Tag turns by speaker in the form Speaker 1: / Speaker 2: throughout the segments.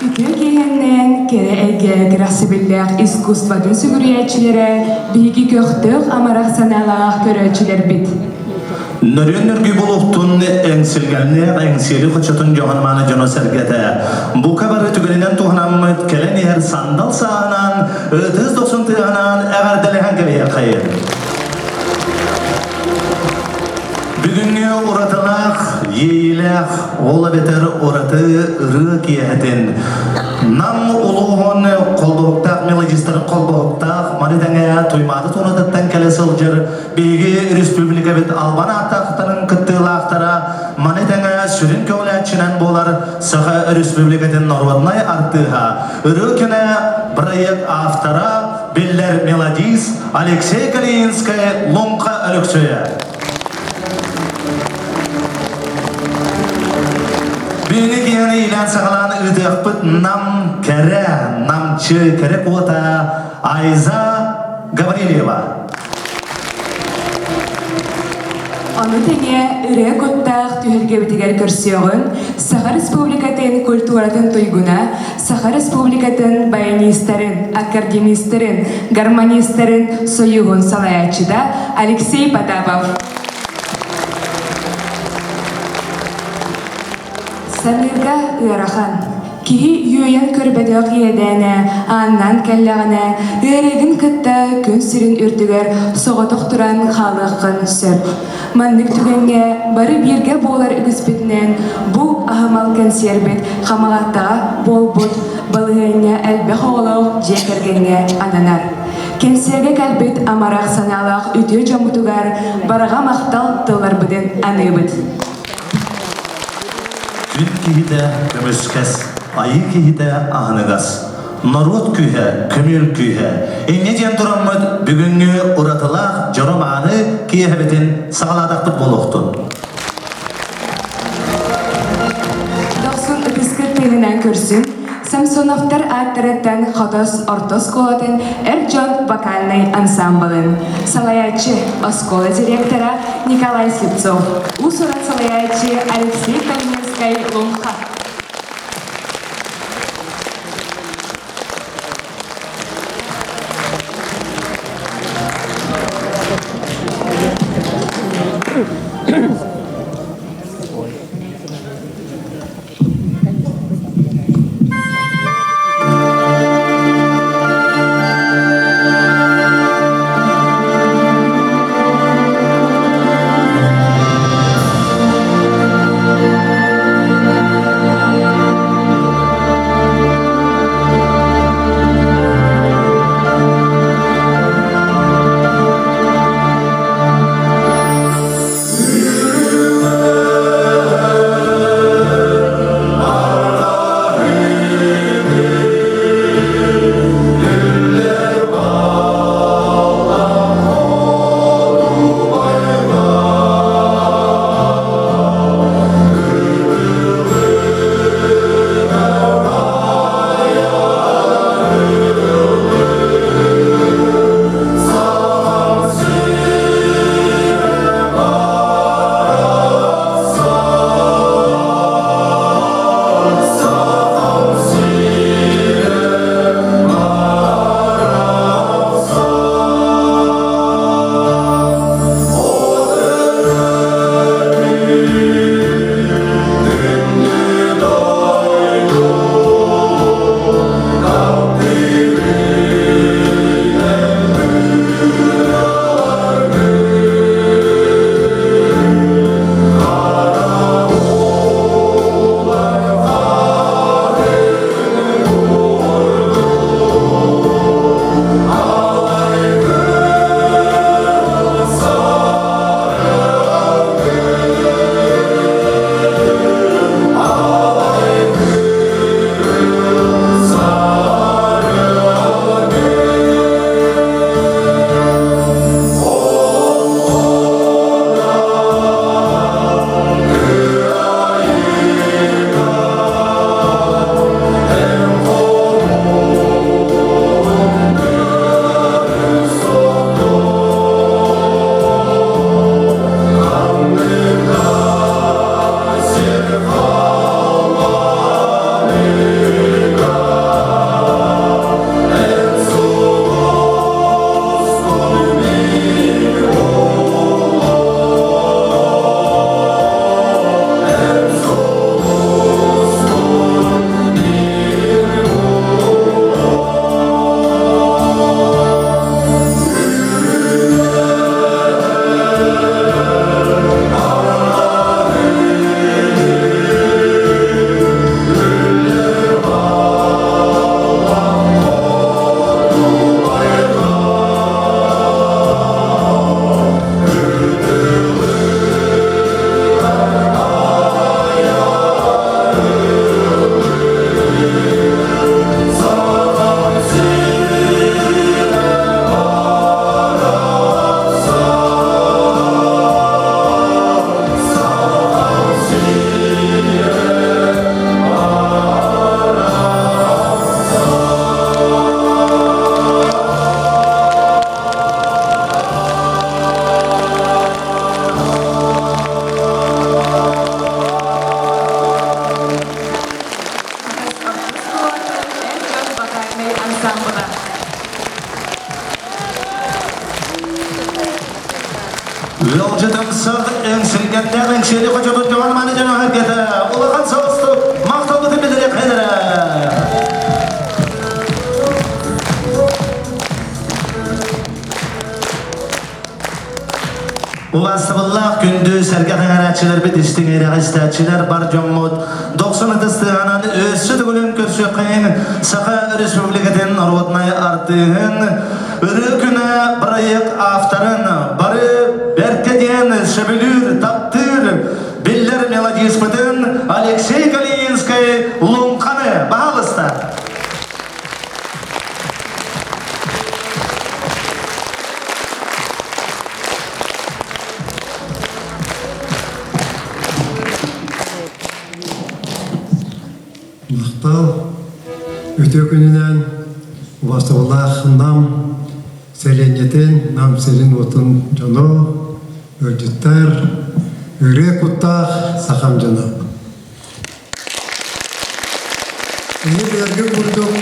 Speaker 1: Үтүө киэһэннээн кэрэ эйгэ кэрэхсэбиллээх искусствотын сүгүрүйээччилэрэ биһиги көхтөөх амарах санаалаах көрөөччүлэрбит.
Speaker 2: Нөрүөн нөргүй булуохтун эҥсилгэннээх эҥсиэли хочотун дьоһун-мааны дьоно-сэргэтэ. Бука бары түгэнинэн туһанаммыт кэлэн иһэр сандал сааһынан, ытыс дохсун тыаһынан эҕэрдэлэһэн кэбиһиэххэйин. Бүгүҥҥү уратылаах, иэйиилээх, ол эбэтэр ураты ырыа киэһэтин Нам улууһун холбоһуктаах мелодистарын холбоһуктаах маны тэҥэ Туймаада туонатыттан кэлэ сылдьар биһиги республикабыт албан ааттаахтарын кыттыылаахтара маны тэҥэ сүрүн көҕүлээччинэн буолар Саха Республикатын народнай артыыһа, ырыа күнэ бырайыак автора, биллэр мелодист Алексей Калининскай Луҥха Өлөксөйө. Бүгүҥҥү киэһэни иилээн-саҕалаан ыытыахпыт Нам кэрэ, намчы кэрэ куота Айза Гаврильева.
Speaker 1: Ону тэҥэ ырыа куттаах түһүлгэбитигэр көрсүөҕүн Саха Республикатын культуратын туйгуна, Саха Республикатын баянистарын, аккордеонистарын, гармонистарын союһун салайааччыта Алексей Потапов. Саныырга ыарахан. Киһи үөйэн көрбөтөх иэдээнэ ааннаан кэллэҕинэ, ыарыыгын кытта күн сирин үрдүгэр соҕотох туран хаалыаххын сөп. Маннык түгэҥҥэ бары бииргэ буолар үгүспүтүнэн бу аһымал кэнсиэрбит Хамаҕаттаҕа буолбут балаһыанньа элбэх оҕолоох дьиэ кэргэҥҥэ ананар. Кэнсиэргэ кэлбит амарах санаалаах үтүө дьоммутугар барҕа махтал тылларбытын аныыбыт.
Speaker 2: Күн киһитэ көмүскэс, айыы киһитэ аһыныгас, норуот күүһэ, көмүөл күүһэ. Инньэ диэн тураммыт бүгүҥҥү уратылаах дьоро-мааны киэһэбитин саҕалаатахпыт буолуохтун.
Speaker 1: Дохсун ытыскыт тыынынан көрсүн, Самсоновтар ааттарыттан Хотос орто оскуолатын эр дьон вокальнай ансаамбылын салайааччы, оскуола директора Николай Слепцов, уус-уран салайааччы Алексей Калининскай-Луҥха.
Speaker 2: Нөрүөннээх Эҥсиэли хочотун дьоҕор маны дьоно сэргэтэ улахан соҕустук махталбытын билириэххэ Убаастабыллаах күндү сэргэх эҥэрээччилэрбит истиҥ эрэҕэ истээччилэр бар дьоммут дохсун ытыс тыаһынан өссө төгүлүн көрсүөххэйин Саха Республикатын народнай артыыһын Ырыа күнэ бырайыак авторын бары бэркэ диэн сөбүлүүр, таптыыр биллэр мелодиспытын Алексей Калининскай Луҥханы баһаалыста.
Speaker 3: Махтал. Үтүө күнүнэн убастабыллаах Нам сэлиэнньэтин, Нам сирин-уотун дьоно, ыалдьыттар, ырыа куттаах сахам дьоно. Кини билэргэ курдук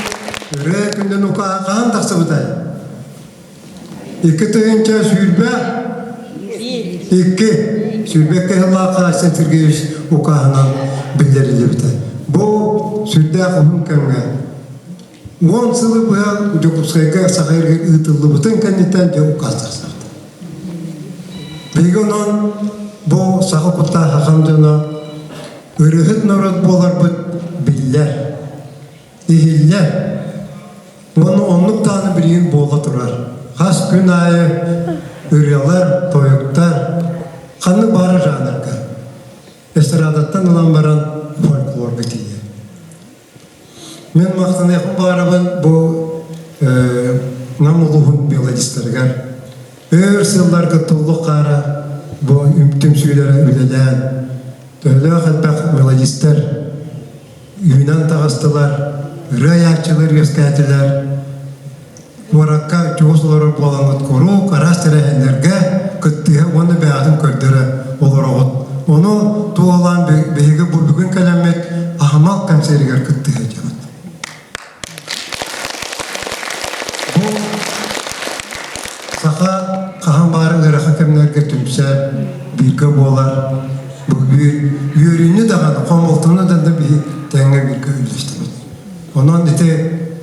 Speaker 3: ырыа күнүн укаа хаһан тахсыбытай? 2022 22 сыллаахха Айсен Сергеевич укааһынан биллэриллибитэ. Бу сүрдээх уһун кэмҥэ 10 сылы быһа Дьокуускайга Саха сиригэр ыытыллыбытын кэнниттэн дьэ укаас тахсыбыта. Биһиги онон бу саха куттаах ахан дьоно ырыаһыт норуот буоларбыт биллэр, иһиллэр. Уонна оннук даҕаны билигин буола турар. Хас күн аайы ырыалар, тойуктар ханнык баара жанрга эстрадаттан ылан баран фольклорга тиийэр. Мин махтаныахпын баҕарабын бу Нам улууһун мелодистарыгар. Өр сылларга туллук хаара бу түмсүүлэрэ үлэлээн, төһөлөөх элбэх мелодистар үүнэн таҕыстылар, ырыа айааччылар үөскээтилэр. Куоракка чугас олорор буоламмыт куруук араас тэрээһиннэргэ кыттыһа уонна бэйэҕитин көрдөрө олороҕут. Ону туоһулаан биһиги бу бүгүн кэлэммит аһымал кэнсиэригэр кыттыһа сылдьабыт. Бу саха хаһан баара ыарахан кэмнэргэ түмсэр, бииргэ буолар, бу үөрүүнү даҕаны, хомолтону да биһи тэҥҥэ бииргэ үллэстибит. Онон ити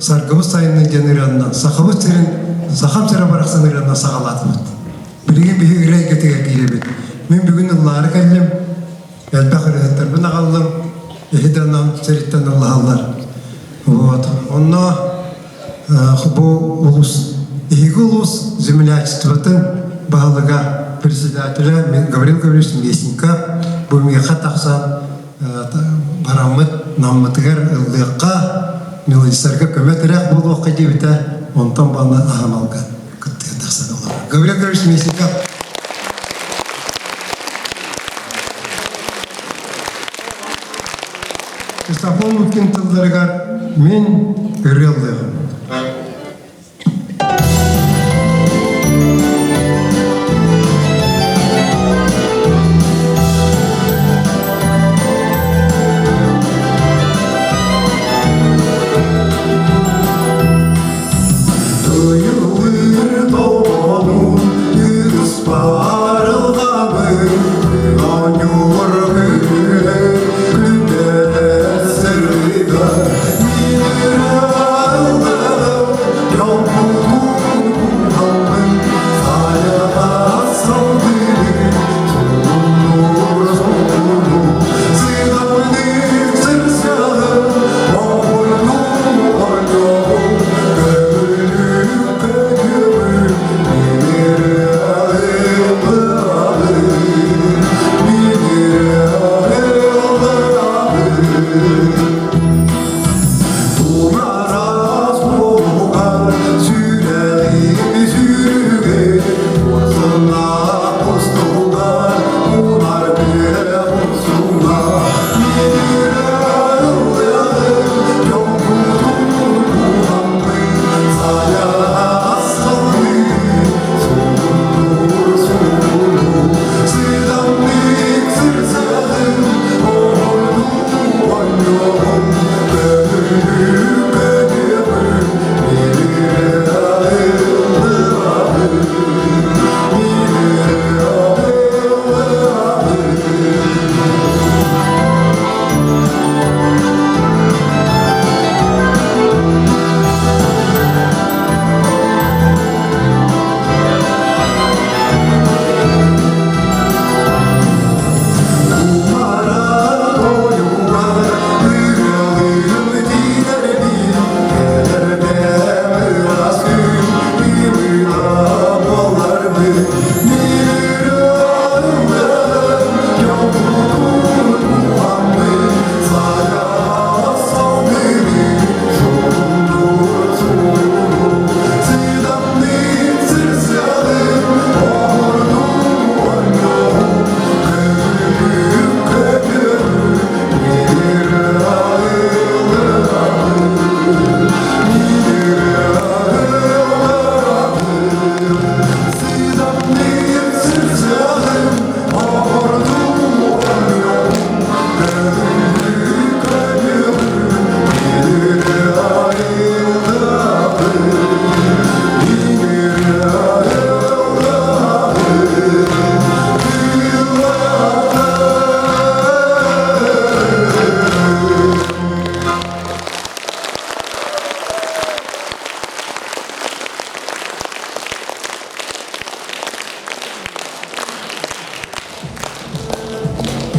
Speaker 3: Саргыбыт сайынны диэн ырыаннан Сахабыт сирин Сахам сирэ барахсан ырыаннан саҕалаатыбыт. Билигин биһи ырыа эйгэтигэр киирэбит. Мин бүгүн ыллаары кэллим, элбэх ырыаһыттарбын аҕаллым, эһи да нам сириттэн ыллаһаллар. Вот. Онно бу улус, эһиги улус землячествотын баһылыга председателя Гаврил Гаврилович Местников бу миэхэ тахсан бараммыт Наммытыгар ыллыахха, мелодистарга көмө-тирэх буолуохха диэбитэ, онтон балла аһамалга кыттыһа тахсан олорор. Гаврил Гаврилович Местников. Христофор Лукин тылларыгар мин ырыа ыллыаҕым. Туйулуур толбонун үгүс барылҕабын оонньуур күлэ күндэлэр сырыыга Thank you.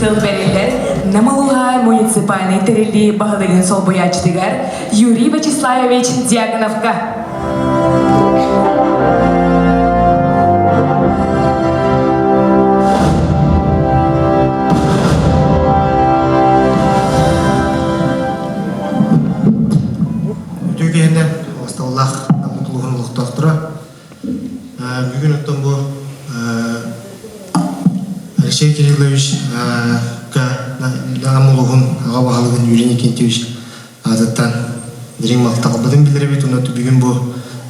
Speaker 1: Тыл бэриллэр Нам улууһа муниципальнай тэриллии баһылыгын солбуйааччытыгар Юрий Вячеславович Дьяконовка.
Speaker 4: Үтүө киһинэн Остоллаах Наммыт улууһун олохтоохторо. Бүгүн оттон бу Алексей Кириллович Нам улууһун аҕа баһылыгын Юрий Никитич аатыттан дириҥ махталбытын биллэрэбит уонна бүгүн бу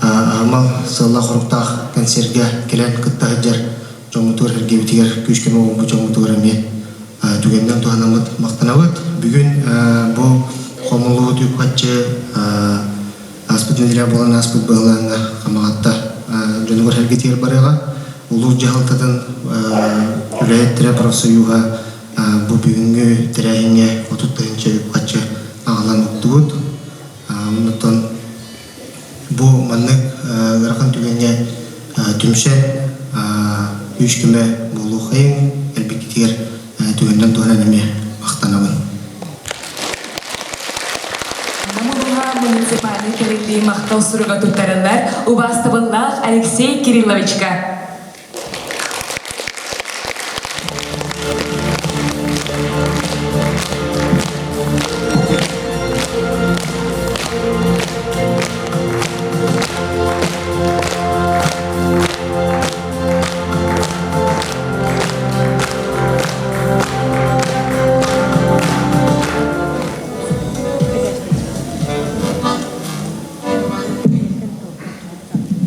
Speaker 4: аһымал сыаллаах-соруктаах концерга кэлэн кытта сылдьар дьоммутугар сэргэбитигэр күүс-көмө буолбут дьоммутугар эмиэ түгэнинэн туһанаммыт махтанабыт. Бүгүн бу хомуллубут үп-харчы ааспыт нэдиэлэ буолан ааспыт быһылааҥҥа Хамаҕатта дьонугар сэргэтигэр барыаҕа. Улуус дьаһалтатын үлэһиттэрэ профсоюһа бу бүгүҥҥү тэрээһиҥҥэ 30 тыһыынча үп-харчы аҕалан уктубут. Онтон бу маннык ыарахан түгэҥҥэ түмсэн күүс-көмө буолуоххайыҥ, элбиккитигэр түгэнинэн туһанан эмиэ махтанабын.
Speaker 1: Намылыһа муниципальнай тэриллии махтал суруга туттарыллар убаастабыллаах Алексей Кирилловичка.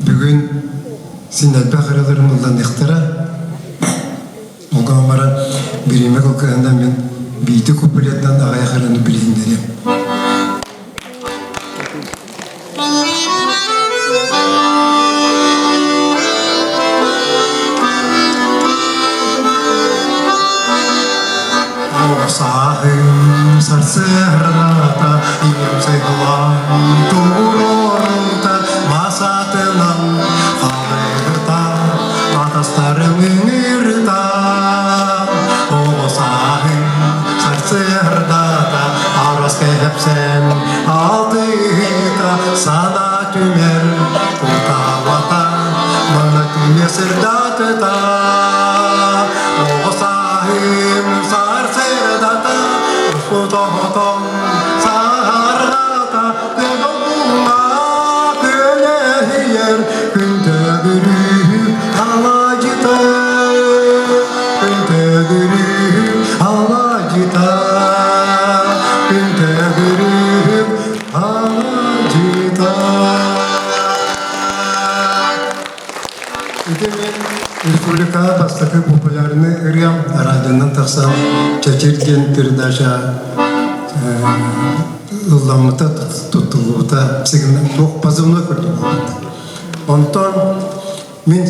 Speaker 3: Бүгүн син элбэх ырыаларым ылланыахтара. Ол гынан баран бириэмэ кылгыһынан мин биирдэ куплетынан аҕыйах ырыаны билиһиннэриэм. Сааһым сарсыарната ийэм сайдылаан туруорута масатынан халыгыта атастарым ыҥырта Оҕо сааһым сарсыардата арас кэпсэн алтыыта санаа түмэр кутаабата манна күнэ сырдатыта Оҕо сааһым сарсыардата Оспут-оһотом саһарҕата Көтөҕүлла күөлэһийэр күн төгүрүү алаадьыта Күн төгүрүү алаадьыта Күн төгүрүү алаадьыта Ити мин республикаҕа бастакы популярный ырыам радионан тахсан Чэчир диэн передача ылламмыта, туттуллубута, туох позывной курдук буолбута. Онтон мин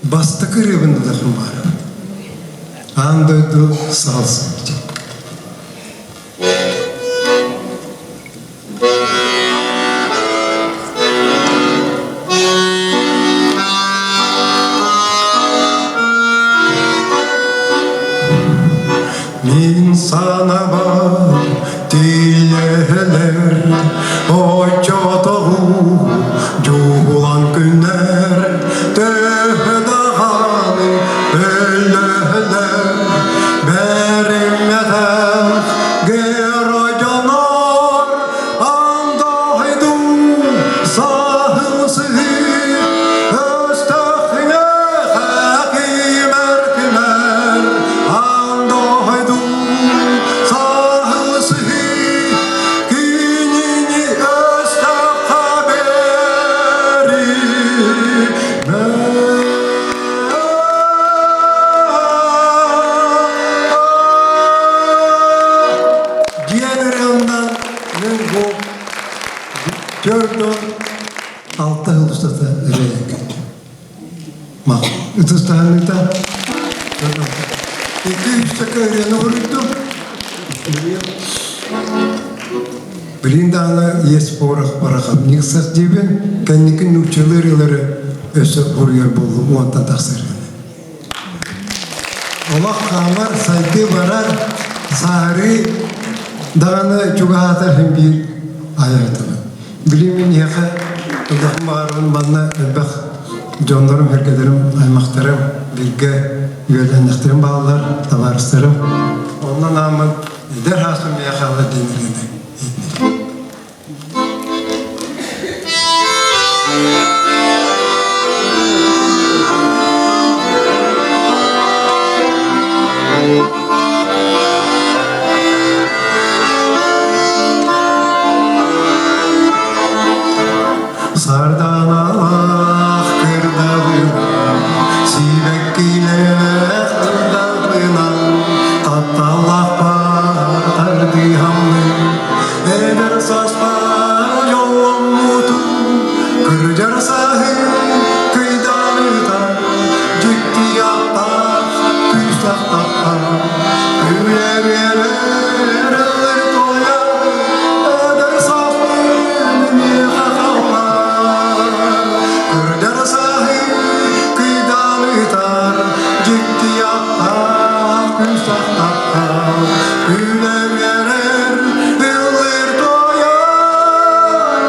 Speaker 3: бастакы ырыабын ылыахым баара. Аан дойду саҕалсыбыт. Мин санабар тиийэлэр оччотоҕу дьуулан күннэр төһө даҕаны өлөлөр бэриммэтэх геройдонор андойду саһыл сыһыы өстөхүнэ хакимэр күмэр андойду саһыл сыһыы кинини өстөххө Диэн ырыаннан мин бу 46 жыл устата ырыа Ма ытыстаһыныта 2-3 сака ырыаны хоруйдум. Билин даҕаны иэс порох барахап никсах диэбин, кэнники нууччалыы ырыалары өссө хоруйар буоллум уонтан тахсар. Олох хаамар, сайдыы барар, сааһырыы даҕаны чугаһаатар иһин биир айар тылы. Билим миэхэ тулахым баҕарабын манна элбэх дьоннорум, эргэлэрим, аймахтарым, бииргэ үөлэннэхтэрим бааллар, табаарыстарым. Онон ааммын эдэр хаасым миэхэ алла диэн эрэнэ Сарданалаах кырдалынан, сибэккилээх тылларбынан, тапталлаахпар тардыһаммын, эдэр сааспар дьолломмутум, кырдьар сааһым кыйданыта, дьикти аптаах күүстээх таптал, күлэ-үөрэ эрэллэр туойар, эдэр сааспын миэхэ халлаан, кырдьар сааһым кыйданыта, дьикти аптаах күүстээх таптал, күлэ-үөрэр ыллыыр туойар,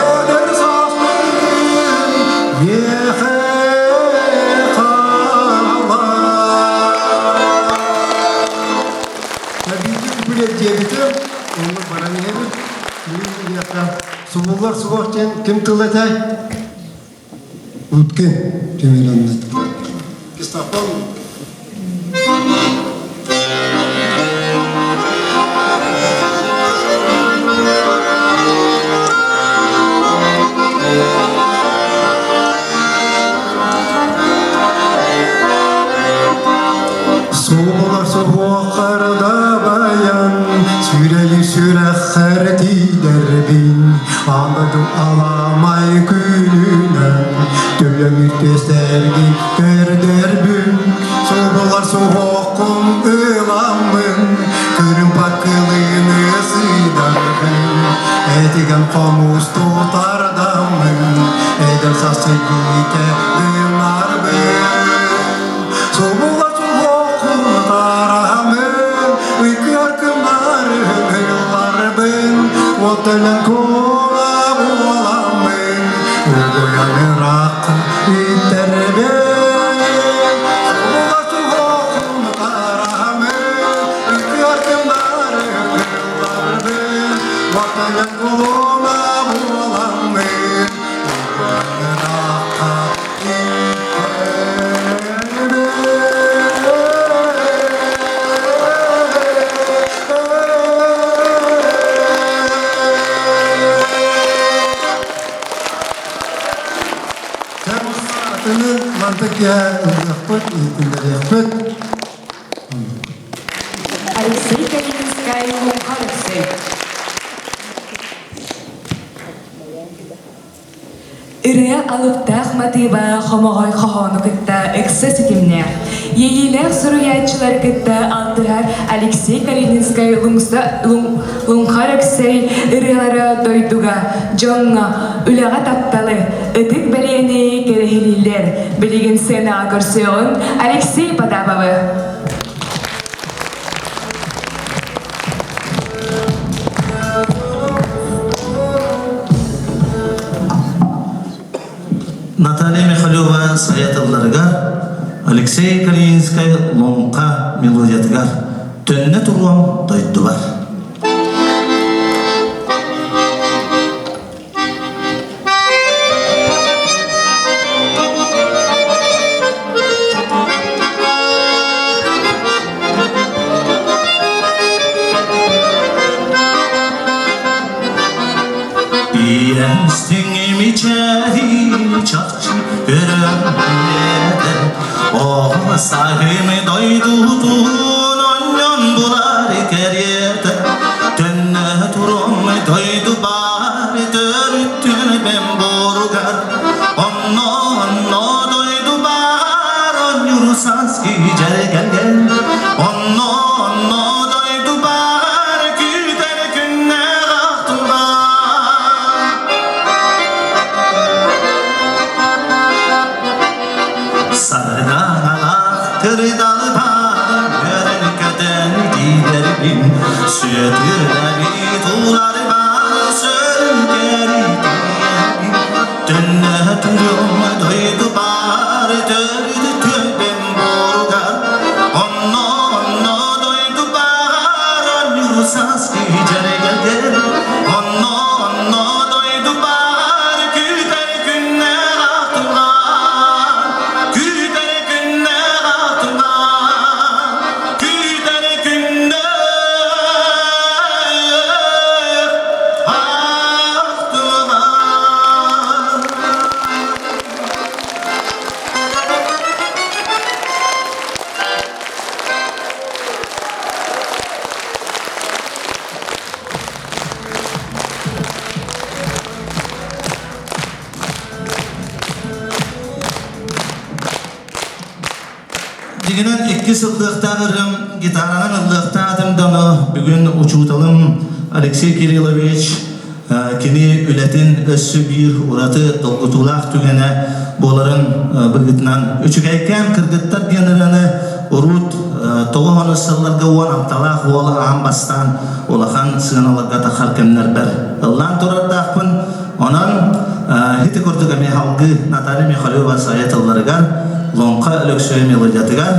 Speaker 3: эдэр сааспын миэхэ хааллар. Биирдик билет диэбитим, онно баран иһэбит. Мин субуллар суох диэн ким тыл этэй? Уткин Тимир Кистофон Суолар суһуоххарда баян, сүрэйи сүрэххэр тиийдэрбин, Аныгы аламай күнүнэн, төлөҥү түөстэргин көрдөрбүн, Суолар суһуоххун ыламмын, кырымпа кылыыны сыйдарбын, Этигэн хомус тутардаммын, эдэр саас сэргиитэ гынарбын. Субула суһуоххун тараһамын, ыкыар кымнарыһын ылларбын, Уоталан куола буоламмын, угуйан ыраахха иттэрбин. Субула суһуоххун тараһамын, ыкыар кымнарыһын ылларбын, Уоталан куола буоламмын, угуйан ыраахха Атыны мантан киһи ылыахпыт, иһитиннэриэхпит.
Speaker 1: Алексей Калининскай, Муха Алексей. Ырыа алыптаах матыыба хомоҕой хоһоону кытта ыкса ситимнээх, иэйиилээх суруйааччылары кытта алтыһар Алексей Калининскай Луҥха Өлөксөй ырыалара дойдуга, дьоҥҥо, үлэҕэ тапталы, ытык бэлиэни кэрэһилииллэр. Билигин сценаҕа көрсүөҕүҥ Алексей Потаповы.
Speaker 2: Наталья Михалева сайа тылларыгар, Алексей Калининскай Лоҥха мелодиятыгар «Төннө туруом дойдубар». Иэстиҥи чахчы көрөммүтэ, Оҕо саһымы дойдутун онньон булар кэриэтэ, Төннө турум дойду баар төрүттүн буоругар, Онно онно дойду баар онньур сааскы дьэргэлгэн, Онно онно дойду баар күүтэр күннээх ахтылҕан. Сардаҥалаах кырдал баар. Тыргаби тулары бар сөрүкери Төннө түрүм дойду бар төрүт түбем боругар Онно онно дойду бар онньурсас кижергер Онно онно дойду бар күтер күннэр атылар Күтер күннэр атылар Күтер күннэр ахтылар. Дьиҥинэн икки сыллыахтаах ырыам гитаранан ыллыахтаатым да ону бүгүн учууталым Алексей Кириллович кини үлэтин өссө биир ураты долгутуулаах түгэнэ буоларын быһыытынан үчүгэйкээн кыргыттар диэн ырыаны урут тоҕо онус сылларга уон алталаах уол аан бастаан улахан сыаналарга тахар кэмнэрбэр ыллаан турардаахпын. Онон ити курдук эмиэ салгыы Наталья Михалева сайа тылларыгар, Лоҥха Өлөксөй мелодиятыгар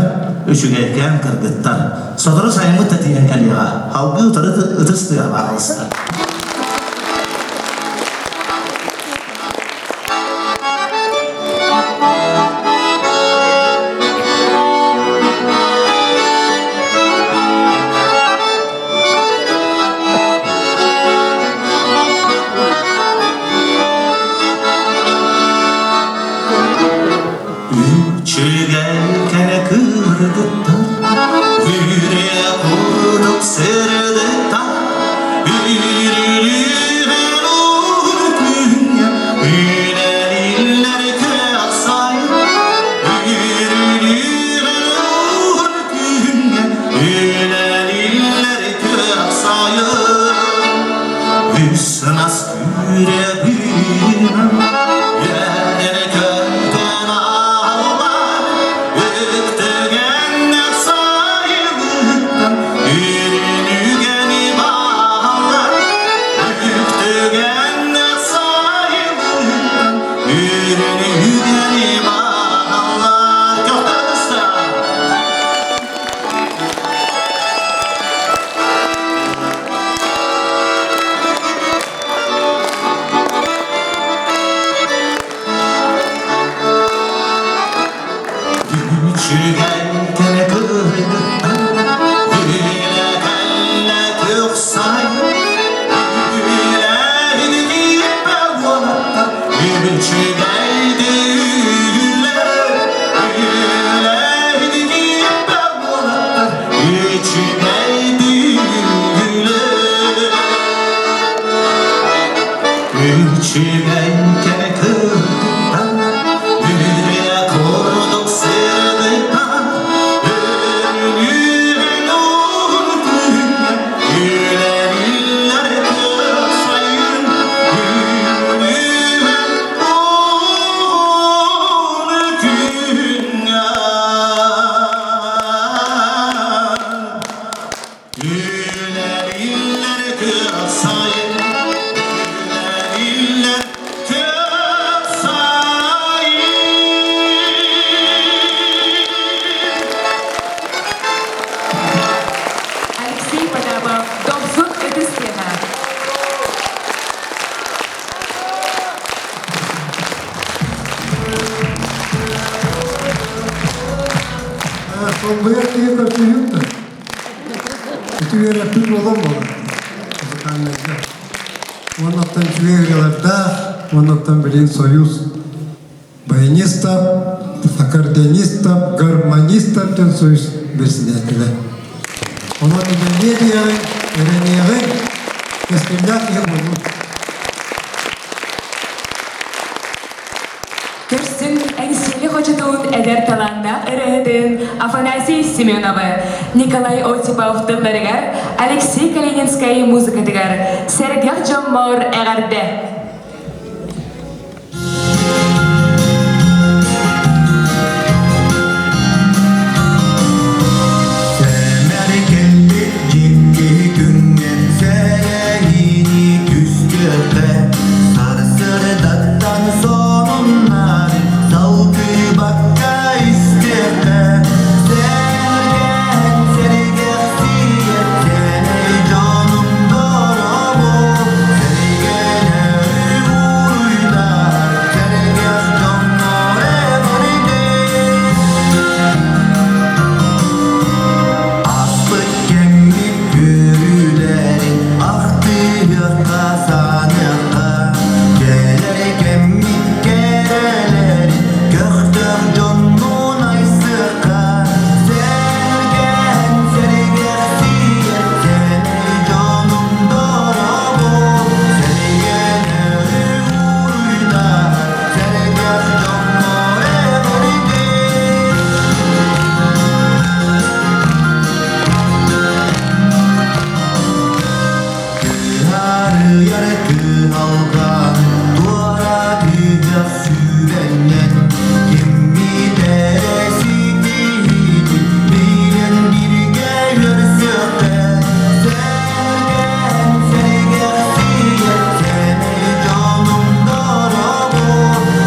Speaker 2: үчүгэйкээн кыргыттар. Сотору сайыммыт да тиийэн кэлиэҕэ. Салгыы утары ытыс тыаһа баҕалыста. Үчүгэй кэрэ кыргыттар, Үрэ курдук сырдыктар, Үрүлүһэн уһун күҥҥэ Үлэлииллэр күөх сайын, Үрүлүһэн уһун күҥҥэ Үлэлииллэр күөх сайын. Үс нас күрэ Үөрэн-көтөн аалар, Үктэгэннэр сайылыктан Үрүнүгэни бааллар. Үктэгэннэр сайылыктан Үрүнүгэни бааллар. Көхтөөхтөр! Үчүгэй кэрэ кыргыттар, Үлэ-кэллэ күөх-сай, Үлэһин киирбэ уолаттар, Үчүгэй дүүлэр, Үлэһин киирбэ уолаттар, Үчүгэй дүүлэр. Үчүгэй кэрэ кыргыттар, Үрэ курдук сырдыктар, Өрүнүһэн уһун күҥҥэ Үлэлииллэр күөх сайын, Үүнүһэн уһун күҥҥэ. Үлэлииллэр күөх сайын, үлэлииллэр күөх сайын.
Speaker 1: Алексей Потапов, Дохсун ытыс тыаһа.
Speaker 3: Солбуйар киһи көрсүһүм да. Ити үөрэппит буолан буолар. Музыкальнайга. Уоннаттан үчүгэй ырыалардаах, уоннаттан билигин союз баянистов, аккордеонистов, гармонистов диэн союз председателэ. Онон үлэлиэ диэҕиҥ, эрэниэҕиҥ, кэскиллээх киһи буолуҥ.
Speaker 1: Көрсүн Эҥсиэли хочотун эдэр талааннаах ырыаһытын Афанасий Семеновы, Николай Осипов тылларыгар, Алексей Калининскай музыкатыгар сэргэх дьоммор эҕэрдэ!
Speaker 2: Сэмэр кэлбит дьикти күҥҥэ
Speaker 5: Сарсыардаттан сонуннары салгыбакка истиэххэ Сэргээн сэргэхсийэ сэмэй дьонум дорообо Сэргэнэри уруйдар сэргэх дьоннор эҕэрдэ Аспыт кэммит үөрүүлэрин ахтыахха, саныахха, кэлэр кэммит кэрэлэрин көхтөөх дьоннуун айсыахха, сэргээн сэргэхсийэр сэмэй дьонум дорообо, сэргэнэри уруйдар, сэргэх дьоннор эҕэрдэ. Кыһарыйар кыһалҕан туора түһэх сүүрэннэн киммит эрэ ситиһиитин билэн бииргэ үөрсүөххэ сэргээн сэргэхсийэр сэмэй дьонум дорообо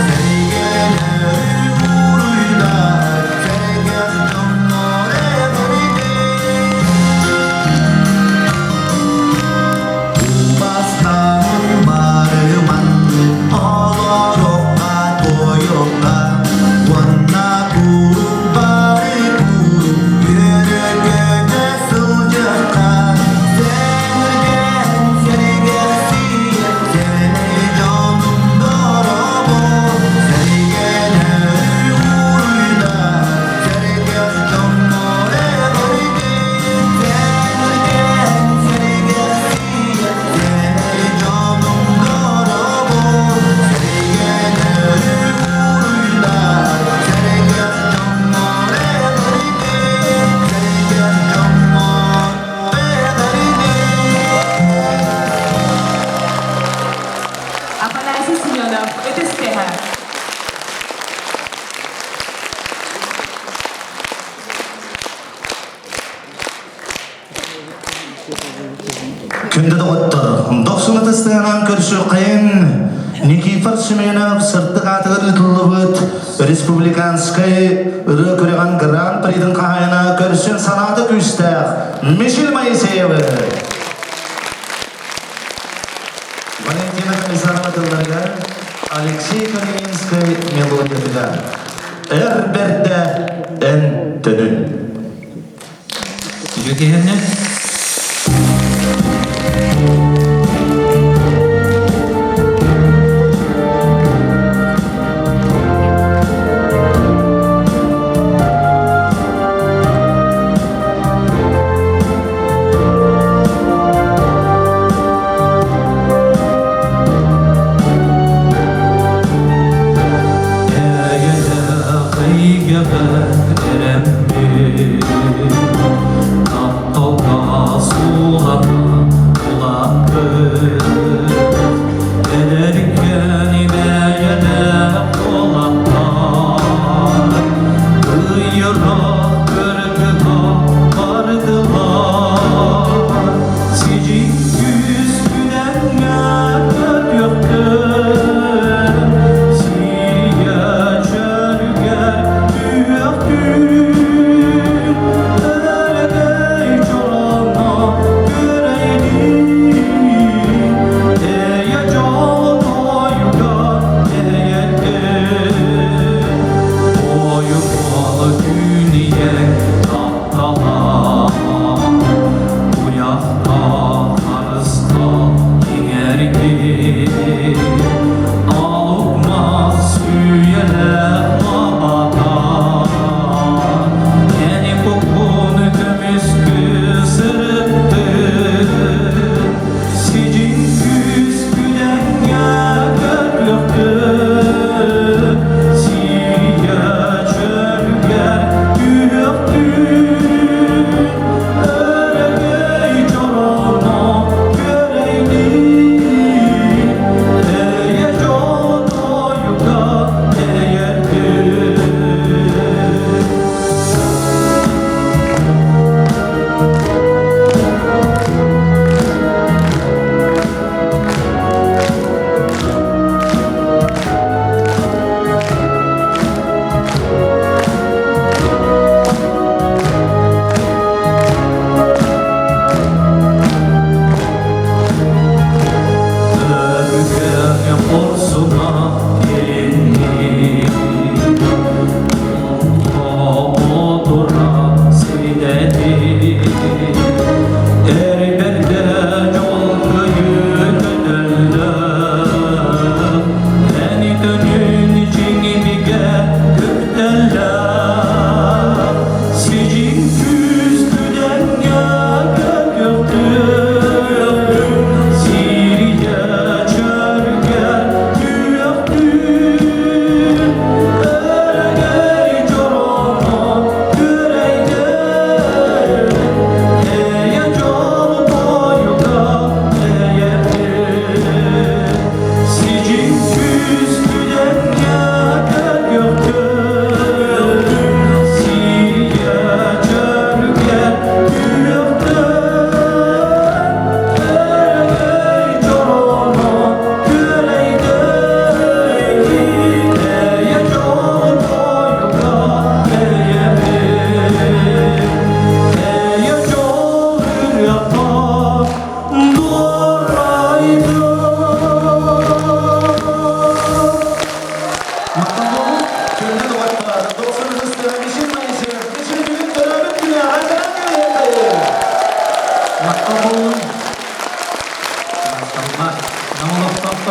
Speaker 5: сэргэнэри уруйдар сэргэх дьоннор эҕэрдэ Убастаһын барыманны олоруохха туойуохха уонна куруук бары куруук үөрэ-көтө сылдьыахха сэргээн сэргэхсийэ сэмэй дьонум дорообо сэргэнэри уруйдар сэргэх дьоннор эҕэрдэ сэргээн сэргэхсийэ сэмэй дьонум дорообо сэргэнэри уруйдар сэргэх дьоннор эҕэрдэ сэргэх дьоннор эҕэрдэ
Speaker 1: Афанасий Семенов, ытыс тыаһа.
Speaker 2: Күндү доҕоттор, дохсун ытыстыынан көрсүөххэйин Никифор Семенов сырдык аатыгар ыытыллыбыт республиканскай ырыа күрэҕин гран-притын хаһаайына көрсөн санаата күүстээх Мишель Моисеевы. Валентина Комиссарова тылларыгар Алексей Калининскай мелодиятыгар «Эр бэрдэ эн төнүн».
Speaker 6: Үтүө киһини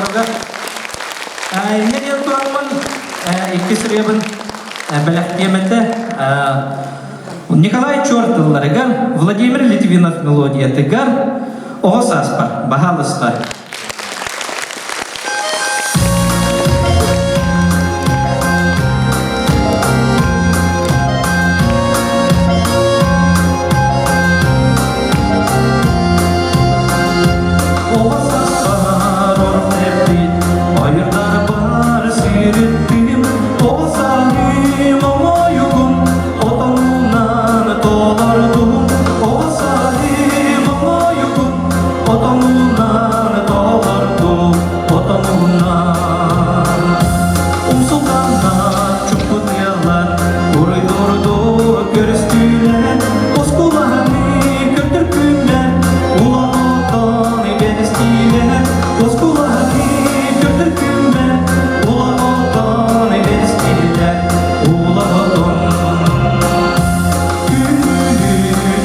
Speaker 6: оҕолоругар. Инньэ диэн тураммын иккис ырыабын бэлэхтиэм этэ. Николай Чуор тылларыгар, Владимир Литвинов мелодиятыгар «Оҕо сааспар, баһаалыста». Оҕо сааспар орох эппит, ойурдарбар сүүрүттүм, оҕо сааһым оҥоойугум, отонунан толордум, оҕо сааһым оҥоойугум, отонунан толордум, отонунан. Умсулҕаннар чуппут ыаллар, уруй-дурду көрүстүлэр, оскуоланы көрдөр күннэр, улахан эбэристилэр, оскуоланы көрдөр күннэр, улахан эбэристилэр, улахан.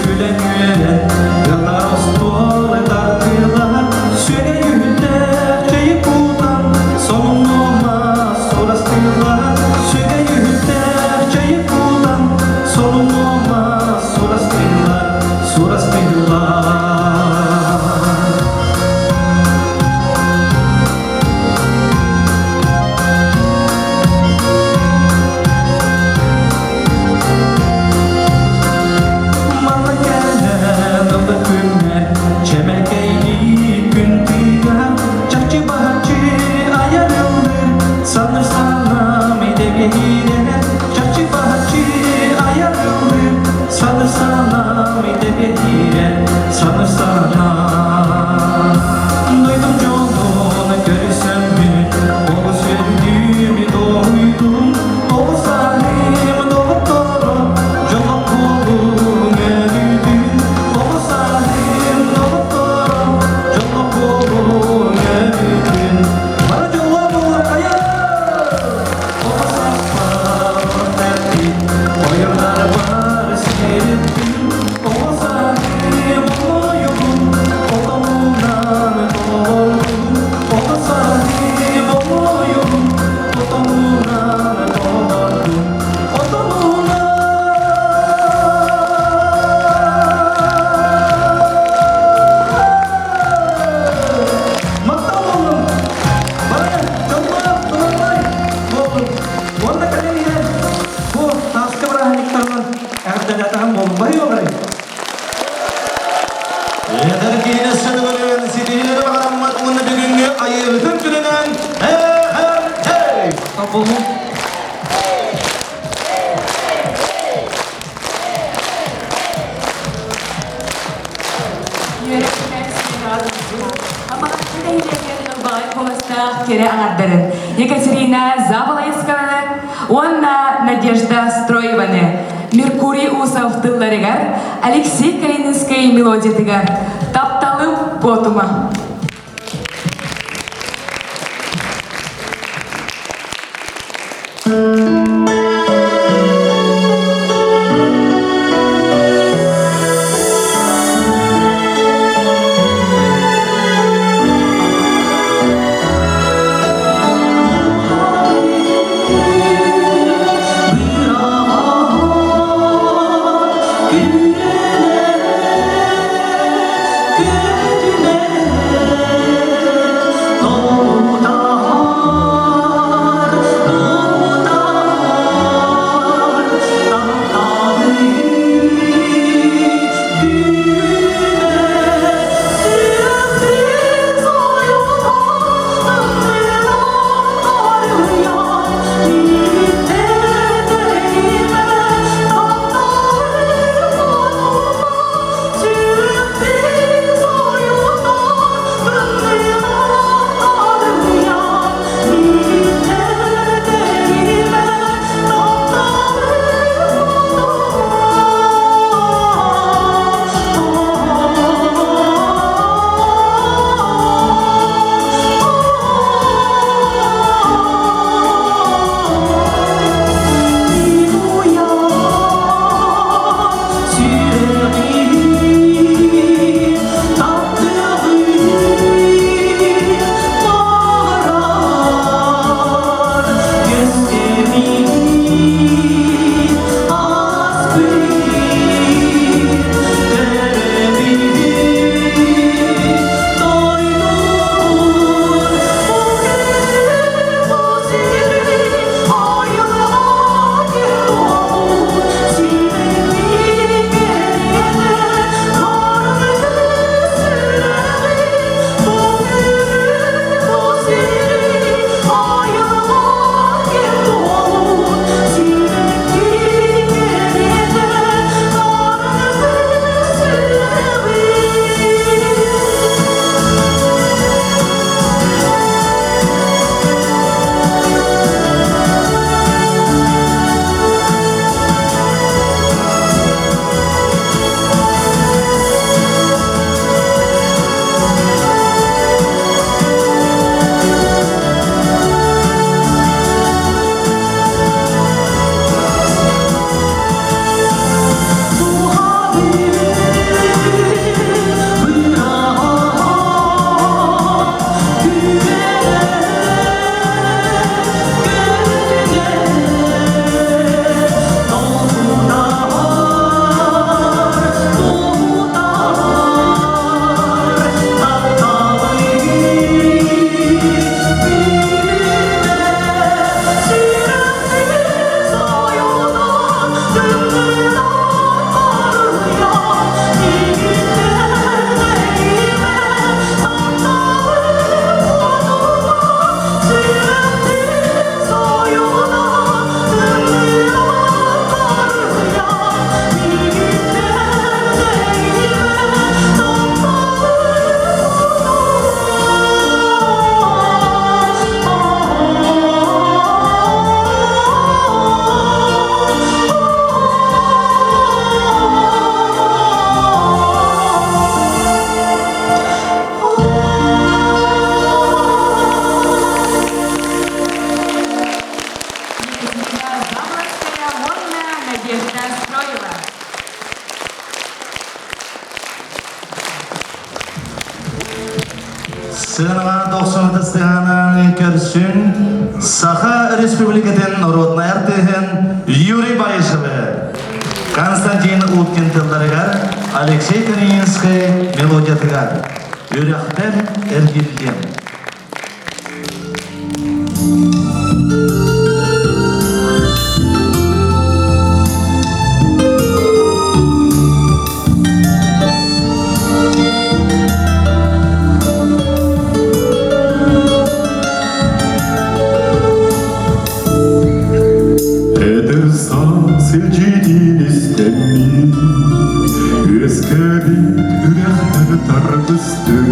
Speaker 6: Күлэн үөрэн, ыаллар остуол тардыылар, сүөгэйүһүттээх чэйи кутан, сонуннума сурастыылар, сүөгэйүһүттээх чэйи кутан, сонуннума сурастыылар, сурастыылар. Манна кэлэн ылла күммэр, чэмэлкэйдии күн тыыга, чахчы баһаччы айар ыллыр, саныр санаам идэбиһиирэ, чахчы баһаччы айар ыллыр, саныр санаам идэбиһиирэ, саныр санаам. Дойдум дьолун көрсөммүн, олус үөрдүм, дуоһуйдум, оҕо сааһым доҕотторо, дьоллоох буолуҥ өрүүтүн, оҕо сааһым доҕотторо, дьоллоох буолуҥ өрүүтүн. Бары дьоллоох буолуҥ хайа! Оҕо сааспар тэппит, ойуунарбар сириттим, оҕо сааһым оҥойугум, отонунан толордум, оҕо сааһым оҥойугум, отонунан толордум, отонунан. Махтал буоллун! Бары дьоллоох, доруобай буоллун! Уонна кэлэн иһэн бу тааска бырааһынньыктарынан эҕэрдэлээтэҕим буоллун. Бары бары!
Speaker 2: Эдэр киһини сөбүлүүн ситиһиилэри баҕараммыт уонна бүгүҥҥү айыыһытын күнүнэн эҕэрдэй!
Speaker 6: Буоллун!
Speaker 1: Амаҕаччы нэһилиэгин ылбаҕай куоластаах кэрэ аҥардарын Екатерина Заболоцкаяны уонна Надежда Строеваны Меркурий Усов тылларыгар Алексей Калининскай мелодиятыгар «Тапталым куотума».
Speaker 6: Күнүнэн, күнүнэн.
Speaker 2: Сыанаҕа дохсун ытыстыһаанан көрсүн Саха Республикатын народнай артыыһын Юрий Баишевы, Константин Уткин тылларыгар, Алексей Калининскай мелодиятыгар «Үрэхтэр эргиллиэм».
Speaker 7: Эдэр саас илдьитин истэммит, үөскээбит үрэхтэр тардыстык,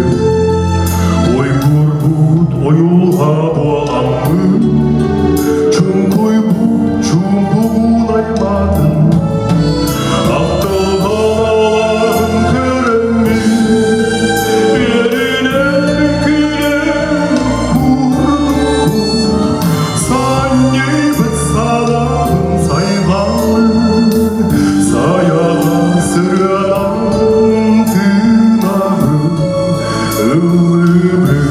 Speaker 7: Ойгурбут ойулҕа буоламмыт, чуҥкуйбут чуумпу булайматын, Ахтылҕалаһын көрөммүт, үөрүнэн күлэн курдукпут, Санньыйбыт санаабын сайҕалыы, сайаҕа сырыанан тыынабын, ыллыыбын.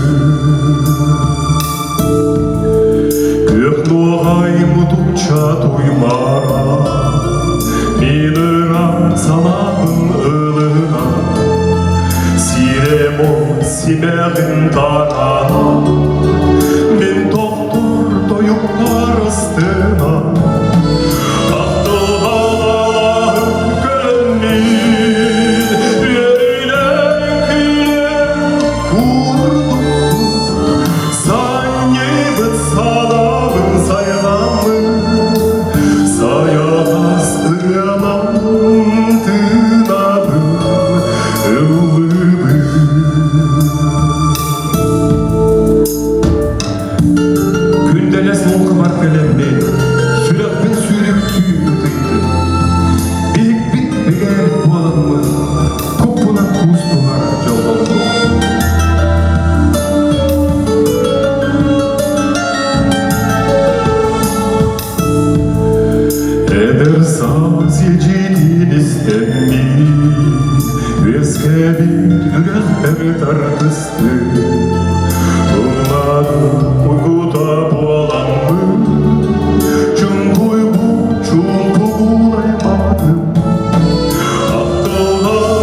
Speaker 7: Күөх нуоҕай мутукча туймаара, мин ыра санаабын ылына, сирэм симэҕин тараана, мин тохтор тойукпар астына, ахтылҕалаһын көрөммүн, үөрүнэн күлэн курдукпут, санньыйбыт санаабын сайҕаммын, сайаҕас ырыанан тыынабын, ыллыыбын.
Speaker 8: Күндэлэс муҥхабар кэлэммин, сүрэхпин сүүрүктүү ытыйдым. Биһикпит бигээбит буоламмын, куппунан куустуһар дьоллоннум.
Speaker 7: Эдэр саас илдьитин истэммит, үөскээбит үрэхтэр тардыстык, Тумнарын уйгута буоламмыт, чуҥкуйбут чуумпу булайматым, Ахтылҕан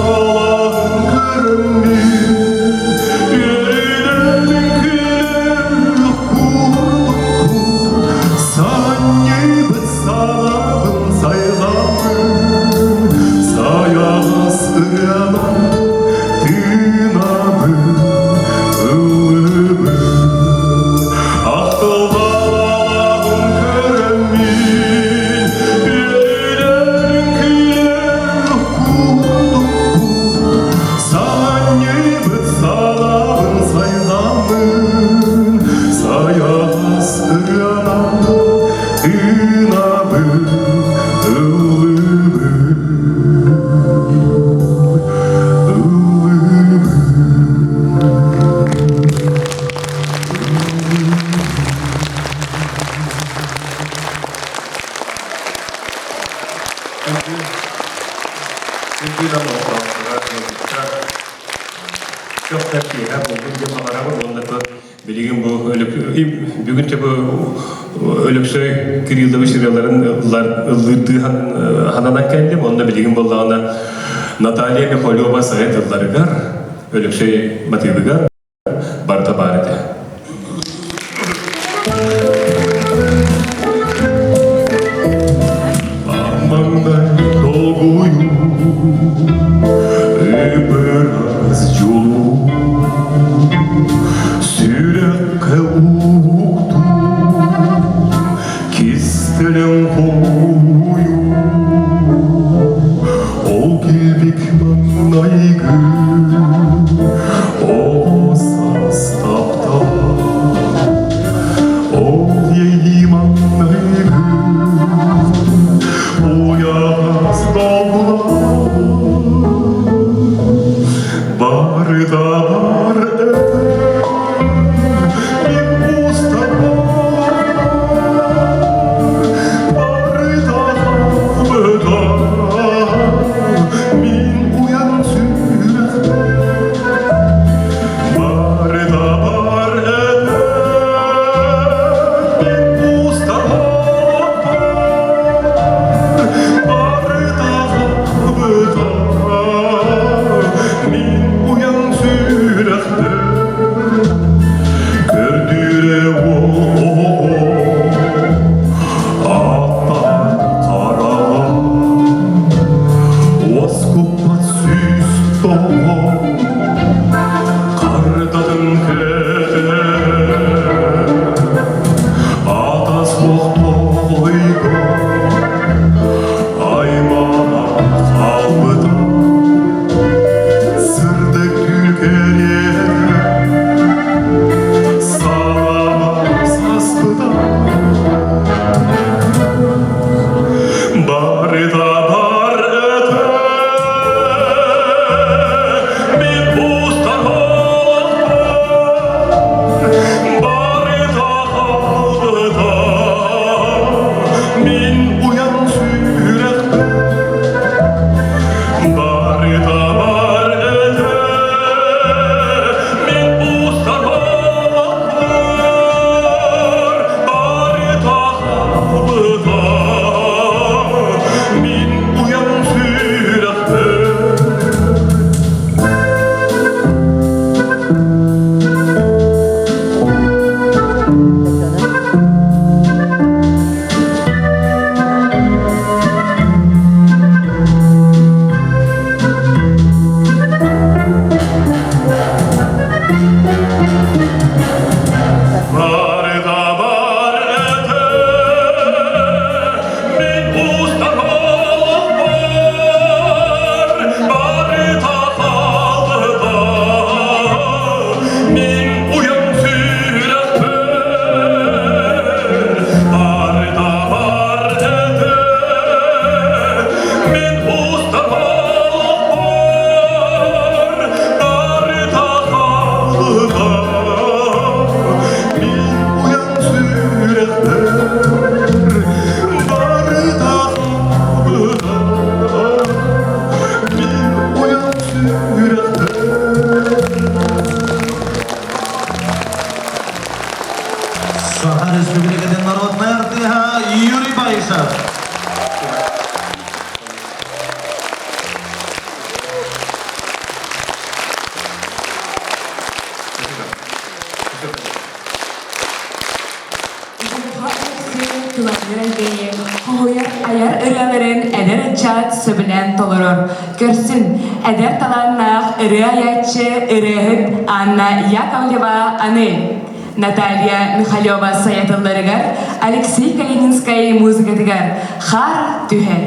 Speaker 7: көрөммүн, үөрүнэн күлэн курдукпут, Санньыйбыт санаабын сайҕаммын, сайаҕас ырыанан тыынабын, ыллыыбын. Ахтылҕалаһын көрөммүн, үөрүнэн күлэн курдукпут, Санньыйбыт санаабын сайҕаммын, сайаҕас ырыанан тыынабын, ыллыыбын, ыллыыбын.
Speaker 8: Күндү да олохтоохторо, ыалдьыттар, көхтөөх киэһэ буоллун диэн баҕарабын уонна билигин бу бүгүн бу Өлөксөй Кириллович ырыаларын ыллыырдыы хананан кэллим. Онно билигин буоллаҕына Наталья Михалева сайа тылларыгар, Өлөксөй матыыбыгар барыта баар этэ.
Speaker 7: Маҥнай долгуйуу, ып-ыраас дьулуу, сүрэххэ уктуу, кистэлэҥ хоһуйуу, ол килбик маҥнайгы оҕо саас таптал. Ол иэйии маҥнайгы уйаҕас долгулаах барыта бар этэ мин устар.
Speaker 2: Саха Республикатын народнай артыыһа Юрий Баишев.
Speaker 1: Хоһуйар айар ырыаларын эдэр ыччат сөбүлээн толорор. Көрсүн, эдэр талааннаах ырыа айааччы ырыаһыт Анна Яковлева Аны Наталья Михалева сайатылларыгар Алексей Калининскай музыкатыгар «Хаар түһэр».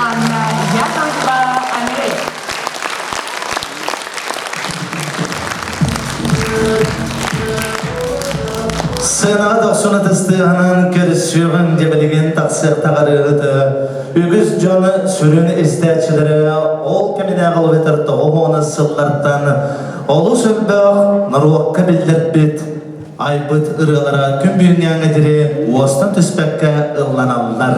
Speaker 1: Анна Яковлева Андрей.
Speaker 2: Сыанаҕа дохсун ытыстыаһынан көрүсүөҕүҥ дьэбилигин тахсыахтаҕарыыһыты үгүс дьон сүрүн истээччилэрэ ол кэминээҕи олуһутар тоҕуһуона сыллартан олус өлбөх норуокка биллэрбит. айбыт ырыалара күн бүгүҥҥээҥҥэ диэри уостан түспэккэ ылланаллар.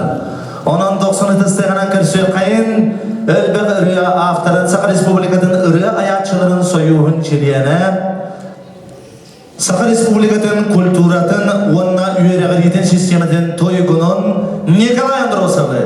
Speaker 2: Онон 90 ытыстыганан көрсүөххэйин элбэх ырыа авторын Саха Республикатын ырыа айааччыларын сойууһун чилиэнэ, Саха Республикатын культуратын уонна үөрэҕириитин систематын тойгунун Николай Андросовы.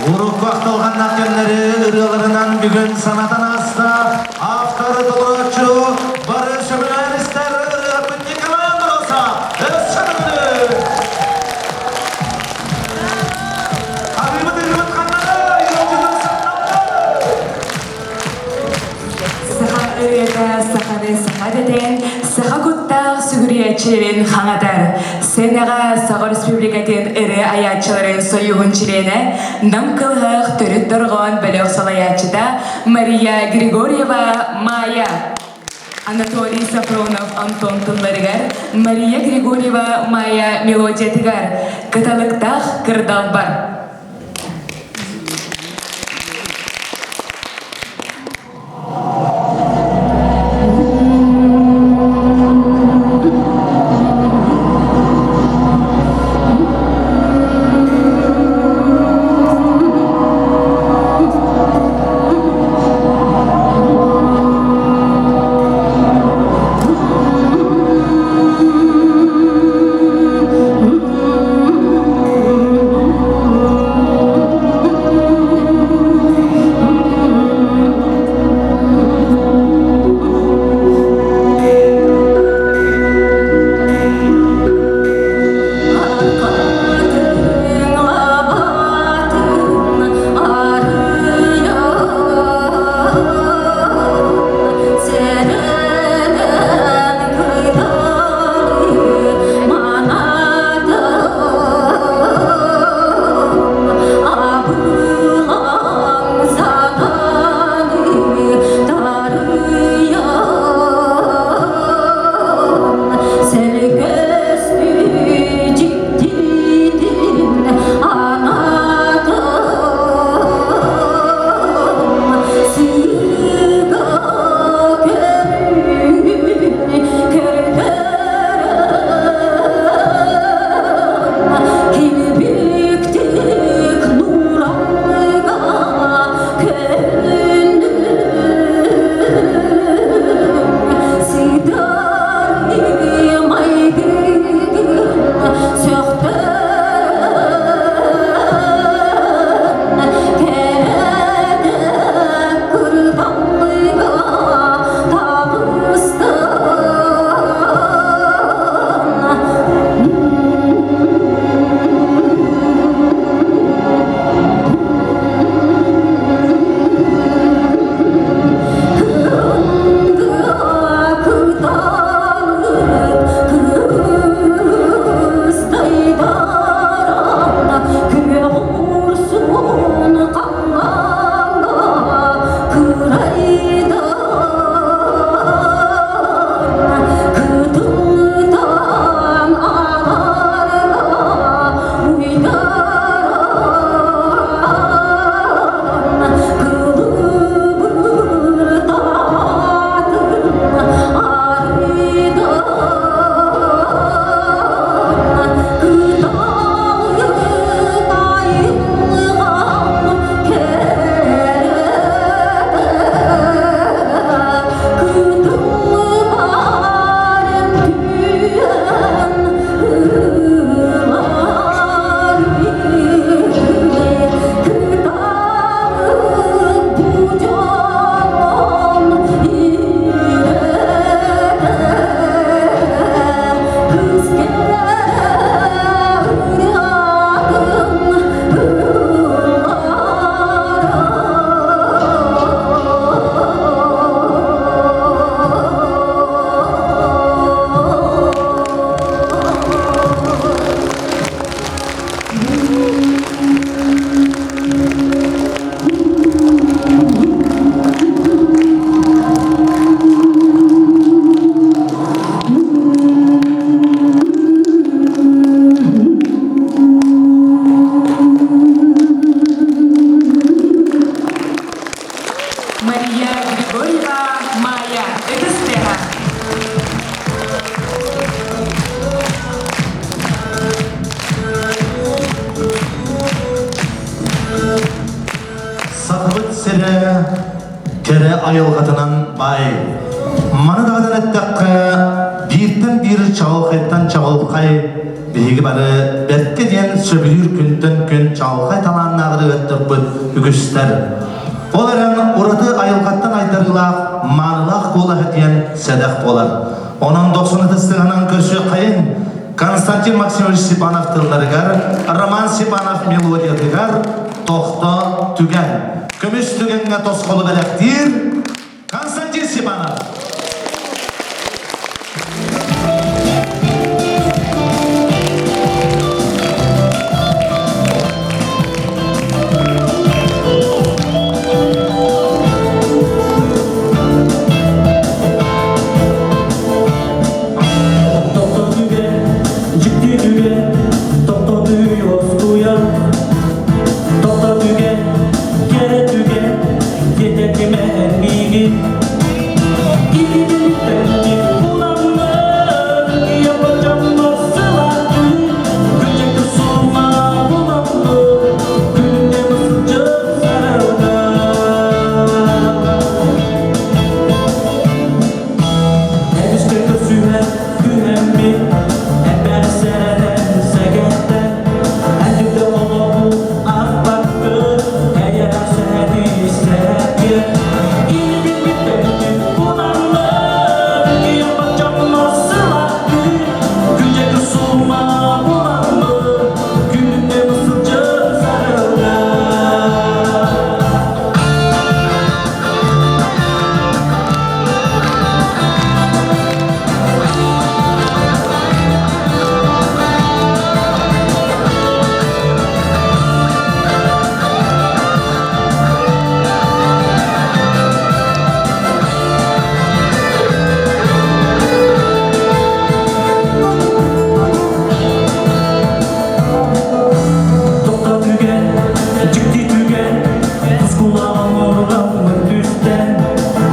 Speaker 2: Урукку ахтылҕаннаах кэмнэри ырыаларынан бүгүн санатан ааста авторы толорооччу бары сөбүлээн истэр ырыаһыппыт Николай Андросов өссө төгүлүн! Арыыбыт ырыабыт ханнарай, ыалдьытын сахалары!
Speaker 1: Саха ырыата саханы саха дэтэн, саха куттаах сүгүрүйээччилэрин хаҥатар. Сценаҕа Саха Республикатын ырыа айааччыларын союһун чилиэнэ, Нам кылыһах төрүт дорҕоон бөлөх салайааччыта Мария Григорьева Майя. Анатолий Софронов Антон тылларыгар, Мария Григорьева Майя мелодиятыгар «Кыталыктаах кырдалбар». Мария Григорьева Майя Ытыстыга.
Speaker 2: Сахабыт сирэ кэрэ айылҕатынан баай. Маны даҕатан эттэххэ, бииртэн биир чаҕылхайтан чаҕылхай. биһиги бары бэркэ диэн сөбүлүүр күнтэн күн чаҕылхай талааннаах ырыаһыттарбыт үгүстэр. Ол эрэн ураты айылҕаттан айдарыылаах маанылаах куолаһа диэн сэдэх буолар. Онон дохсун ытыстыганан көрсүөххэйин Константин Максимович Степанов тылларыгар, Роман Степанов мелодиятыгар «Тохто түгэн». Көмүс түгэҥҥэ тосхолу бэлэхтиир Константин Степанов.
Speaker 6: Тохто түгэн, дьикти түгэн, тохто түй оскуйар. Тохто түгэн, кэрэ түгэн, тиэтэтимэ эн миигин. Киһилиттэн буламмын, ийэм сылаатын, күнчэкэ сума буламмын, күнүнэ сылдьып сарылга. Эмискэ көрсүһэ түһэммит, эпэр сэрэнэн сэгэттэн, Эдүтэ олоҕу арбаккын, эйэҕэ сэһэни сэһэккин. Илбин буламмын, киэппэ дьоҥҥо сылаатын, күнчэкэ сума буламмын, күнүнэ сылдьан сарыллар. Тоқта түген, дьикти түгэн, тускулаҕын оругаммын түстэн,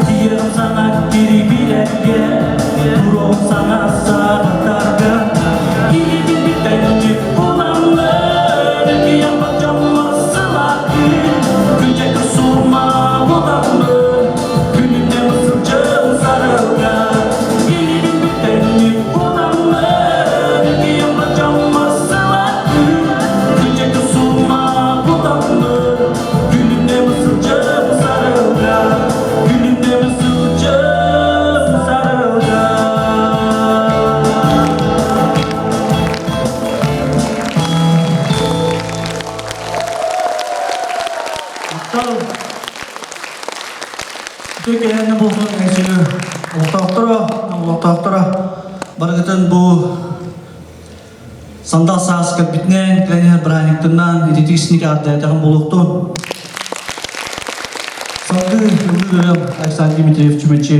Speaker 6: тиийэрим саҥа кирибилэргэ, туруом саҥа саҕаттарга, киһитин бүтэнчик буламмын, киһим баччаммар сылаатын, күнчэкэ сума буламмын, күнүнэн сылдьым сарылга, киһитин бүтэнчик буламмын, киһим баччаммар сылаатын, күнчэкэ сума буламмын, күнүнэн сылдьым сарылга, күнүнэн сылдьым сарылга. Махтал. Үтүө киэһэни буолсун эҥсилүү олохтоохторо, олохтоохторо барыгытын бу сандал саас кэлбитинэн, кэлэн иһэр бырааһынньыктарынан ититик синик ааттаатаҕым буолуохтун. Салгыы ыллыыр ырыам Александр Дмитриев Чүмэчи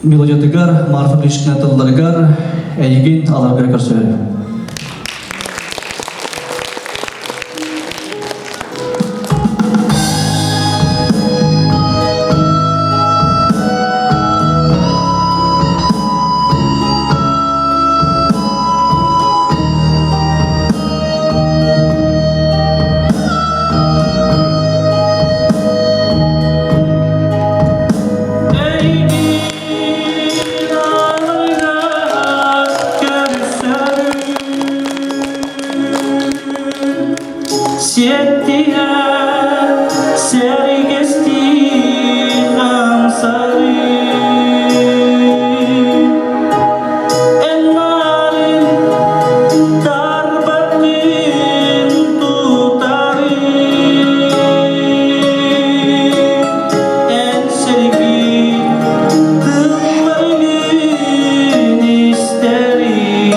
Speaker 6: мелодиятыгар, Марфа Гришкина тылларыгар эйигин аларга көрсөөрү. Эйигин аларга көрсөрү Сиэттиһэ сэргэстии хамсарыы Эн нарын тарбатын тутарыы Эн сэргии тылларгын истэрим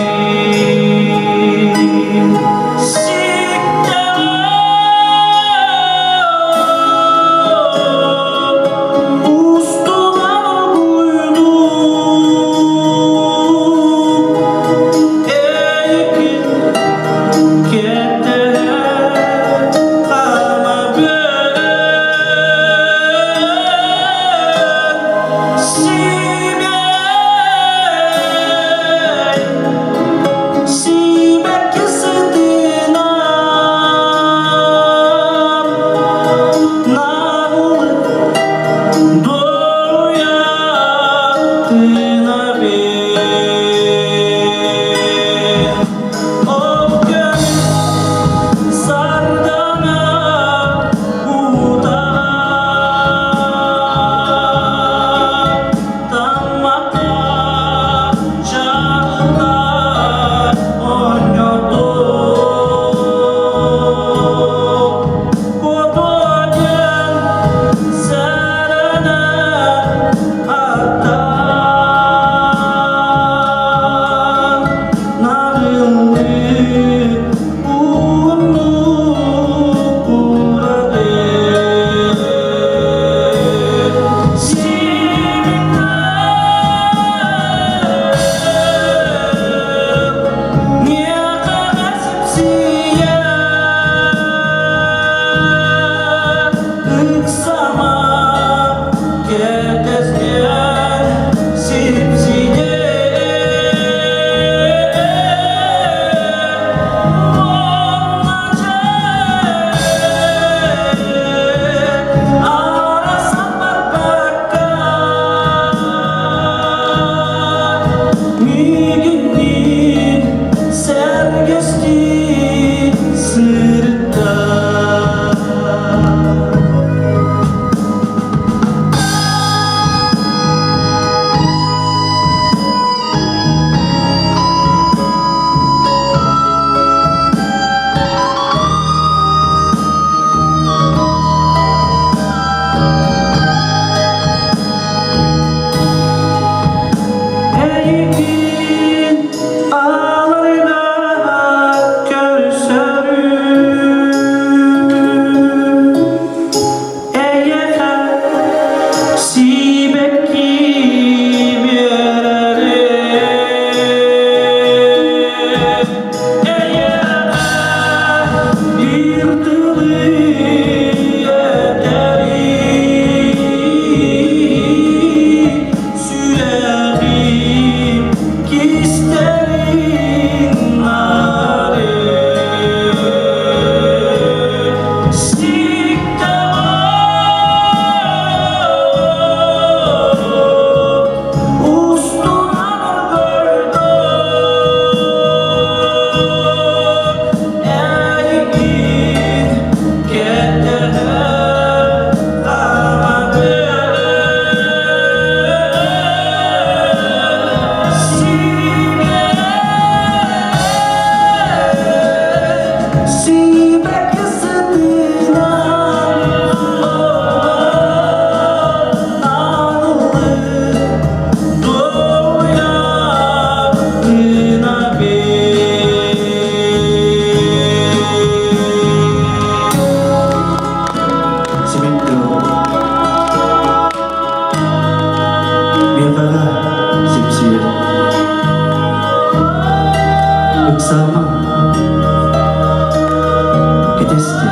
Speaker 5: Этесте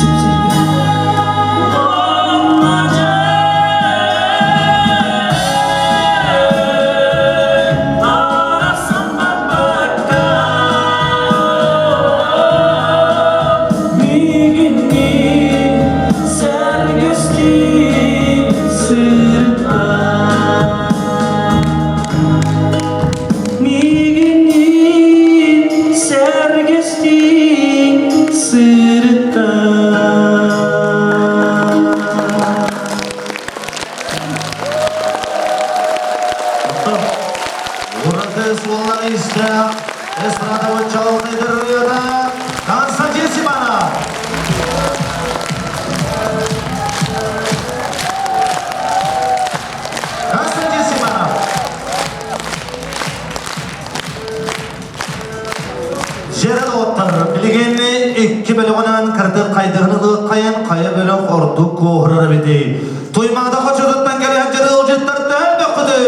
Speaker 5: сипсийдэ.
Speaker 6: Мигинин сэргэстин сырытта.
Speaker 2: Ураты суоллар истээх эстрада чалҕайдыр ырыата Константин Симонов. Константин Симонов. Жерел оттар билигин икки бөлөҕүнэн кырдык хайдыһын ылыаххайын хайа бөлөх ордук куоһурар эбитий. Туймаада хочотуттан кэлэн дьырылдьыттар төһө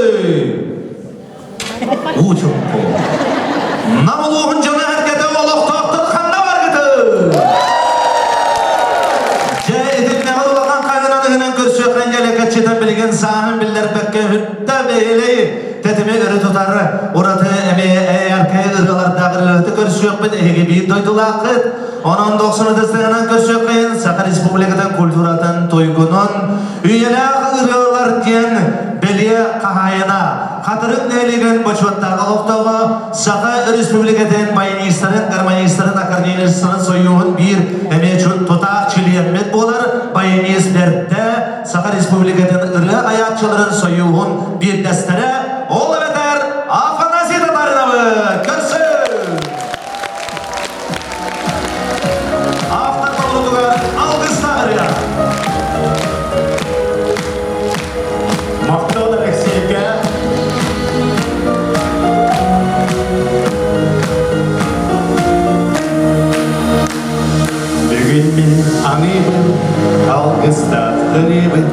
Speaker 2: Уучукку. Нам улууһун дьоно эргэтэ олохтоохтор ханна баргыты? Дьэ, итиннэҕэ улахан хайынан ыһынан көрсүөххэ ньэлэкэччитэ билигин сааһын биллэрбэккэ үттэ бэйэлэй тэтими өрө тутар ураты эмиэ эйэркэй ырыалардаах ырыаһыты көрсүөхпүт эһиги биир дойдулааххыт. Онон дохсун ытыстыгынан көрсүөххэйин Саха Республикатын культуратын туйгунун үйэлээх ырыалар диэн бэлиэ хаһаайына Хатырык нэһилиэгин бочуоттаах олохтооҕо Саха Республикатын баянистарын, гармонистарын, аккордеонистарын сойууһун биир эмиэ тутаах чилиэммит буолар баянист бэртэ Саха Республикатын ырыа айааччыларын сойууһун биирдэстэрэ ол эбэтэр Афанасий Татариновы көрсө! Автор толорутугар алгыстаах ырыа.
Speaker 9: Махтал Алексейга. Бүгүн мин аныыбын, алгыстаах ырыыбын,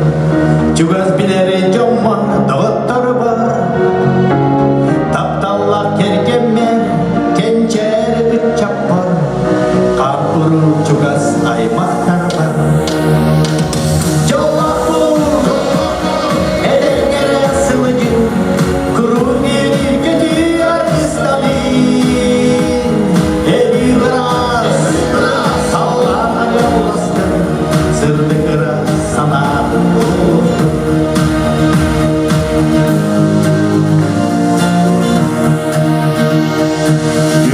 Speaker 9: чугас билэр дьоммор, доҕотторбор, тапталлаах кэргэммэр, кэнчээри ыччаппар, хаппырыл чугас аймахтарбар. Дьоллоох буолуу, эдэргэрэ сылдьын, куруук үөрүү-көтүү аргысталын. Эбии ыраас, саллаан айылластын, сырдык ыра санаатын буолуохтун.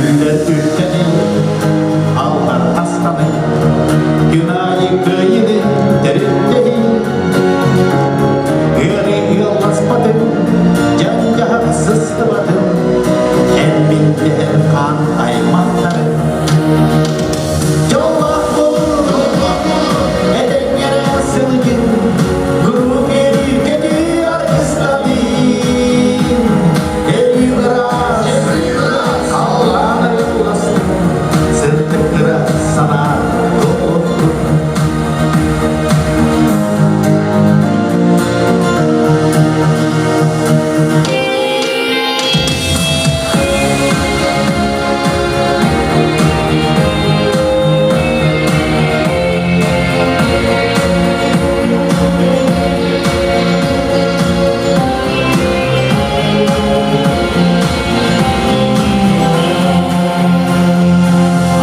Speaker 9: Үллэр үктэни, аллар тастаны, күн аайы кыайыны төрүттэһин, ыары ыалласпатын, дьаҥ-дьаһах сыстыбатын, эн мин дэһэр хаан аймахтары. Дьоллоох буолуу, этэҥҥэ эрэ сылдьын, куруук үөрүү-көтүү аргысталын. Өлүү ыраас, халлаан арылластын, сырдык ыра санаа туолуохтун.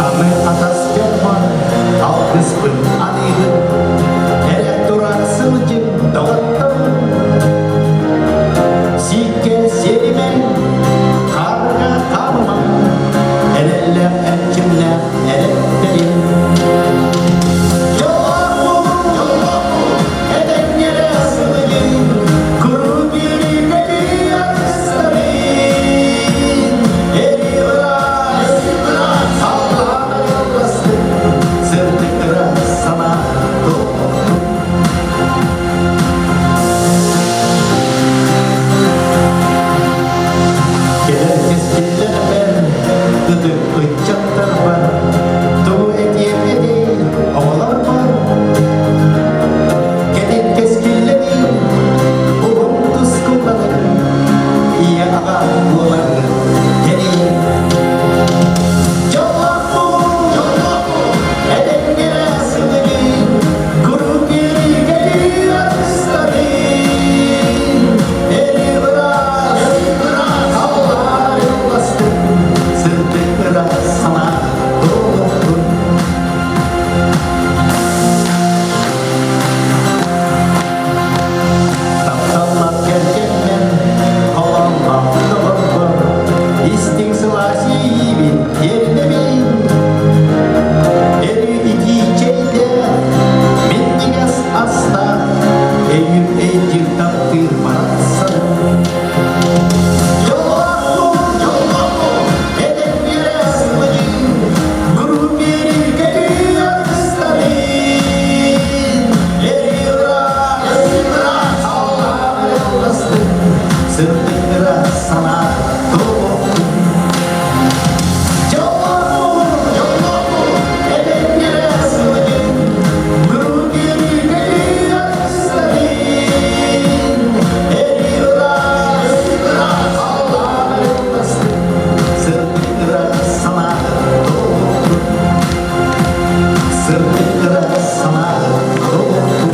Speaker 9: Аны атас дьоммор алгыспын аныыбын, эрэх турар сылдьын доҕотторум. Сииккэ сиэримэн, хаарга хаамымаҥ, эрэллээх эрчимнээх эрэттэрим. Дьоллоох буолуу, этэҥҥэ эрэ сылдьын, куруук үөрүү-көтүү аргыстарын. Эрий ыраас, халлаан арылластын, сырдык ыра санаа туолуохтун. Кэлэр кэскиллэрбэр, ытык ыччаттарбар тугу этиэм этэй? Сырдык санаа толордун.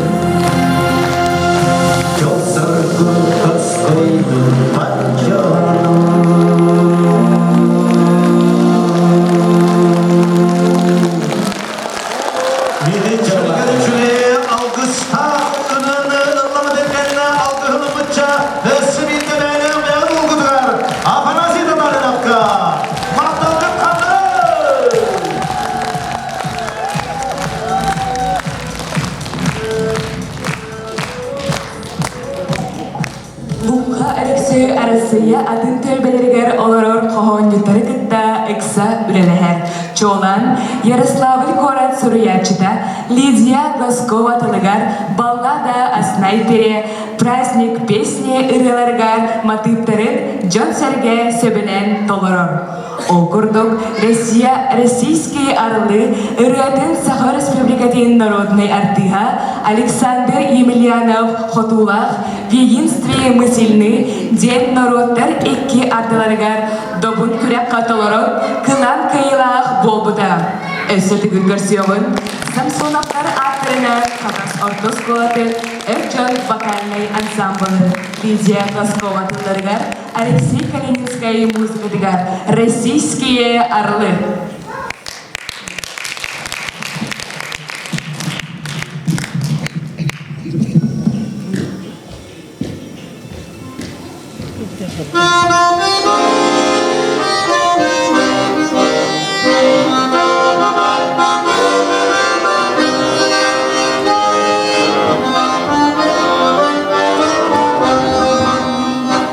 Speaker 9: Дьол саргы тосхойдун бар
Speaker 2: Үчүгэй алгыстаах ынаны ылламыт кэннэ алгыһын ылбычча өссө биирдэ бэйэлээх бэйэҕит уолгутугар Афанасий Татариновка махталгыт ханны!
Speaker 1: Лука Алексей Арассыыйа атын түөлбэлэригэр олорор хоһоонньуттары кытта ыкса үлэлэһэр. Чуолаан, Ярославль куорат суруйааччыта Лидия Глазкова тылыгар «Баллада о снайпере», «Праздник песни» ырыаларыгар матыыптарын дьон-сэргэ сөбүлээн толорор. Ол курдук, Россия «Российские орлы» ырыатын Саха Республикатын народнай артыыһа Александр Емельянов хотуулаах «В единстве мы сильны» диэн норуоттар икки ардыларыгар добун күрэххэ толорон, кылаан кыайыылаах буолбута. Өссө төгүл көрсүөҕүн Самсоновтар ааттарынан Хатас орто оскуолатын эр дьон вокальнай ансамблын Лидия Носкова тылларыгар Алексей Калининскай музыкатыгар «Российские орлы».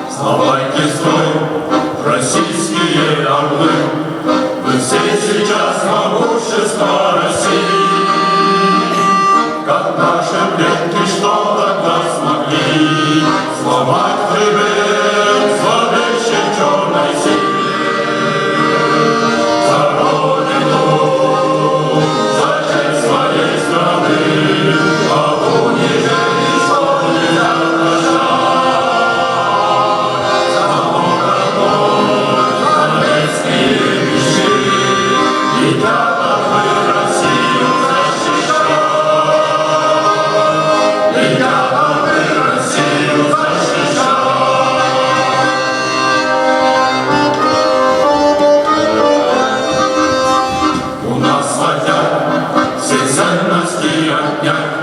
Speaker 7: Вставайте строй, российские орлы, Вы все сейчас могущество России. Как наши предки, что тогда смогли Сломать хребет зловещей черной силе. За Родину, за честь своей страны, От унижений, что нельзя прощать. За дом родной, за детские мечты, Летят орлы Россию защищать. Летят орлы Россию защищать. У нас хотят все ценности отнять,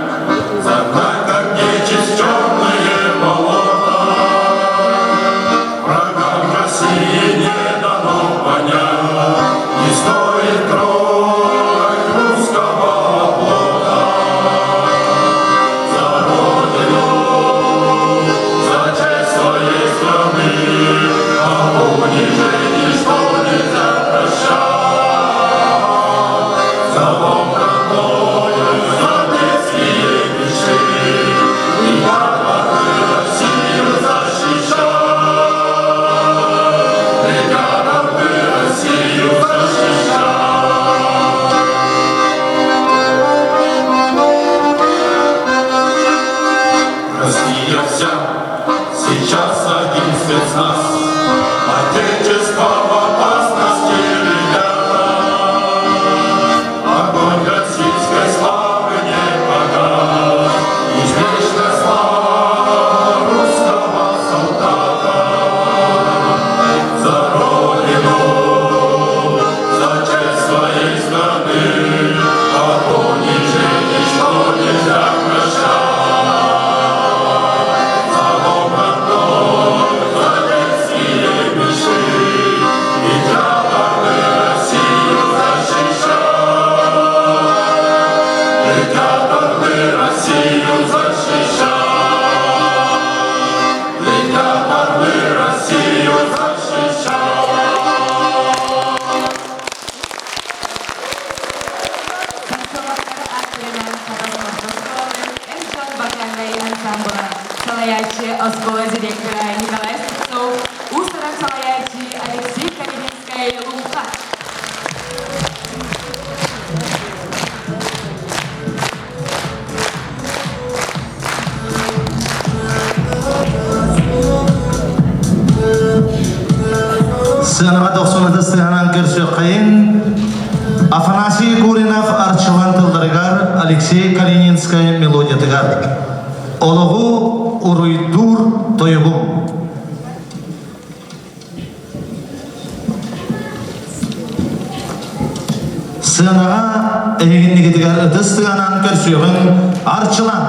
Speaker 7: Загнать, как нечисть, черные болота. Врагам России не дано понять, Не стоит трогать русского оплота. За Родину, за честь своей страны, От унижений, что нельзя прощать. За дом родной, за детские мечты, Летят орлы Россию защищать. Летят орлы Россию защищать. Россия вся сейчас один спецназ. Отечество в опасности, ребята. Огонь российской славы не погас. Извечна слава русского солдата. За Родину, за честь своей страны, От унижений, что нельзя прощать. За дом родной, за детские мечты, Летят орлы Россию защищать. Летят орлы Россию защищать. Летят орлы Россию защищать.
Speaker 1: Самсоновтар ааттарынан Хатас орто оскуолатын эр дьон вокальнай ансамбла салайааччы оскуола директора Николай Слепцов, уус-уран салайааччы Алексей Калининскай Лука.
Speaker 2: Сыанаҕа дохсун ытыс тыаһынан көрсүөххэйин Афанасий Гуринов Арчылан тылларыгар Алексей Калининскай мелодиятыгар Олоҕу уруйдуур тойугум. Сыанаҕа эһигиннигитигэр ытыс тыанан көрсүөҕүҥ Арчылан!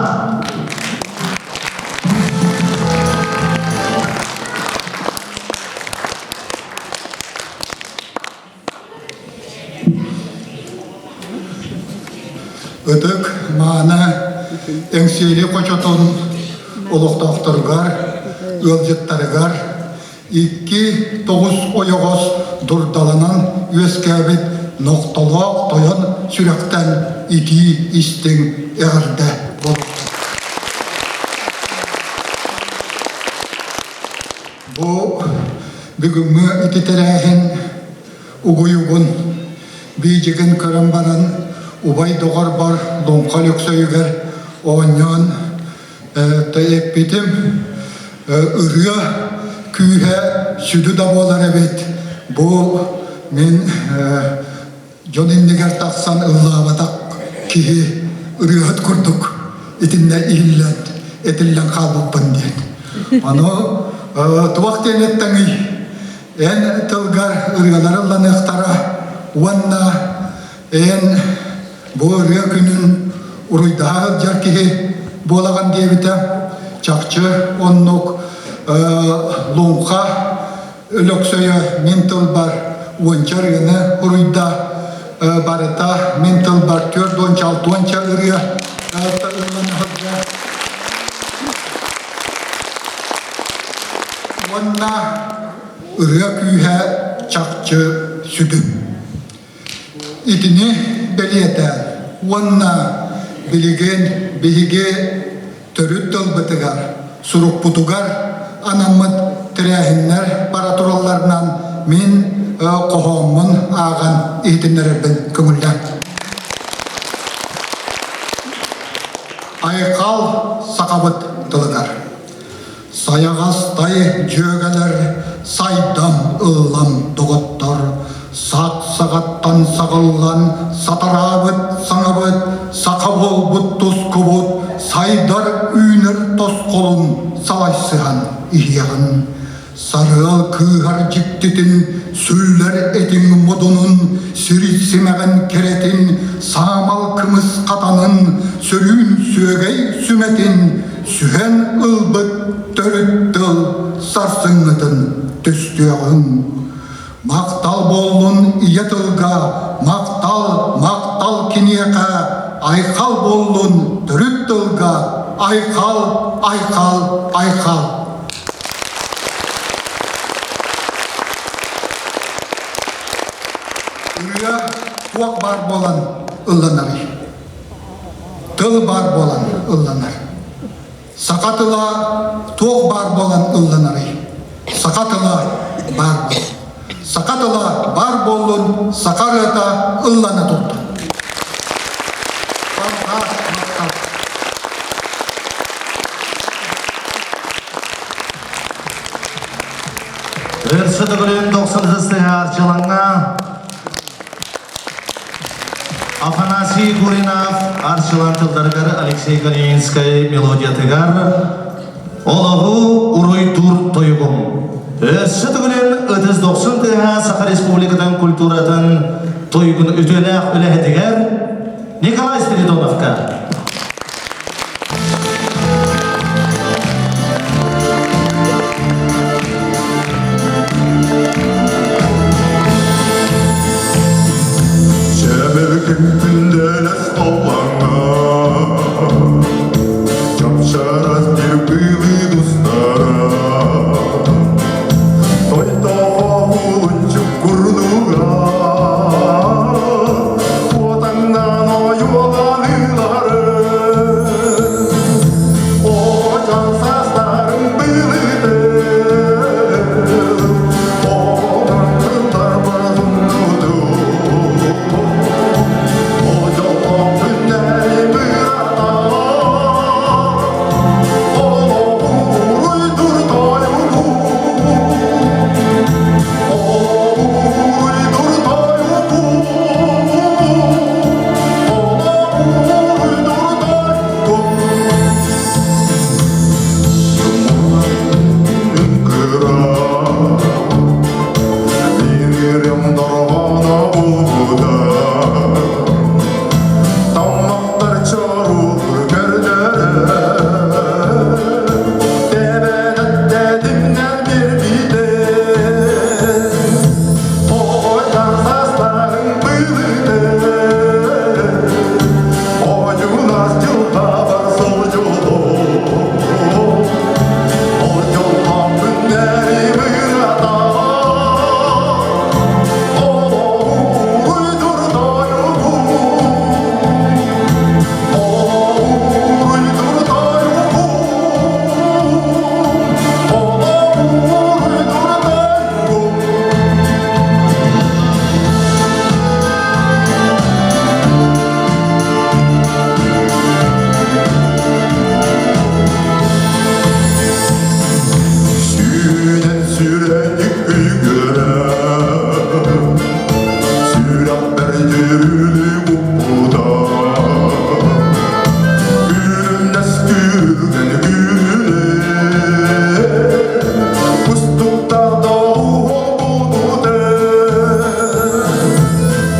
Speaker 10: Ытык мааны Эҥсиэли хочотун олохтоохторугар, ыалдьыттарыгар икки тоҕус ойоҕос дурдаланан үөскээбит нохтолоох тойон сүрэхтэн итии истиҥ эҕэрдэ буолуохтун. Бу бүгүҥҥү ити тэрээһин угуйугун, биидьигин көрөн баран убай доҕорбор Луҥха Өлөксөйүгэр оонньоон эппитим ырыа күүһэ сүдү да буолар эбит. Бу мин дьон иннигэр тахсан ыллаабатах киһи ырыаһыт курдук итиннэ иһиллэн этиллэн хаалбыппын диэн. Ону туох диэн эттэҥий? Эн тылгар ырыалар ылланыахтара уонна эн бу ырыа күнүн уруйдаһа сылдьар киһи буолаҕын диэбитэ. Чахчы оннук Луҥха Өлөксөйө мин тылбар уонча ырыаны уруйда, барыта мин тылбар түөрт уонча алтуонча ырыа ыллана сылдьар. Уонна ырыа күүһэ чахчы сүдү. Итини бэлиэтээн уонна билигин биһиги төрүт тылбытыгар, сурукпутугар анаммыт тэрээһиннэр бара туралларынан мин хоһооммун ааҕан иһитиннэрэрбин көҥүллээн. Айхал сахабыт тылыгар. Сайаҕастай дьүөгэлэр, сайдам ыллам доҕоттор, саат саҕаттан саҕыллан сатараабыт саҥабыт, саха буолбут тускубут, сайдар үүнэр тосхолун салайсыһан иһиэҕин. Сарыал кыыһар дьиктитин, сүллэр этиҥ модунун, сир симэҕин кэрэтин, саамал кымыс хатанын, сөрүүн сүөгэй сүмэтин, сүһэн ылбыт төрүт тыл сарсыҥҥытын түстүөҕүҥ. Махтал буоллун ийэ тылга, махтал, махтал киниэхэ, айхал буоллун төрүт тылга, айхал, айхал, айхал. Ырыа туох баар буолан ылланарый? Тыл баар буолан ылланар. Саха тыла туох баар буолан ылланарый? Саха тыла баар буол. Саха тыла баар буоллун, саха ырыата ыллана турдун. Барҕа махтал.
Speaker 2: Өрсө төгүлүн 90 сыһа Арчылаҥҥа Афанасий Гуринов Арчылан тылларыгар Алексей Калининскай мелодиятыгар Олоҕу уруйдуур тойугум. Өссө төгүлүн ытыс дохсун тыаһа Саха Республикатын культуратын туйгун үтүөлээх үлэһитигэр Николай Спиридоновка.
Speaker 7: Чэбэркин таллаҥҥа Чапчарас бир быылы дустара Тойтоҕо улунчук курдуга Куотаҥнан ойуоланыылары. Таммахтар чоруулур көрдөрө Тэбэнэттэдимнэн биэрбитэ Оҕотан састарын быылыты Ойуулас дьылҕабар солдьулуу Ол дьоллоох күннэри быратан Сүүнэн сүрэник үйгөрө Сүрэхпэр дьүрүлү куппута Күлүмнэс күргэн күлүлэ Кустукта доҕуһуолбутэ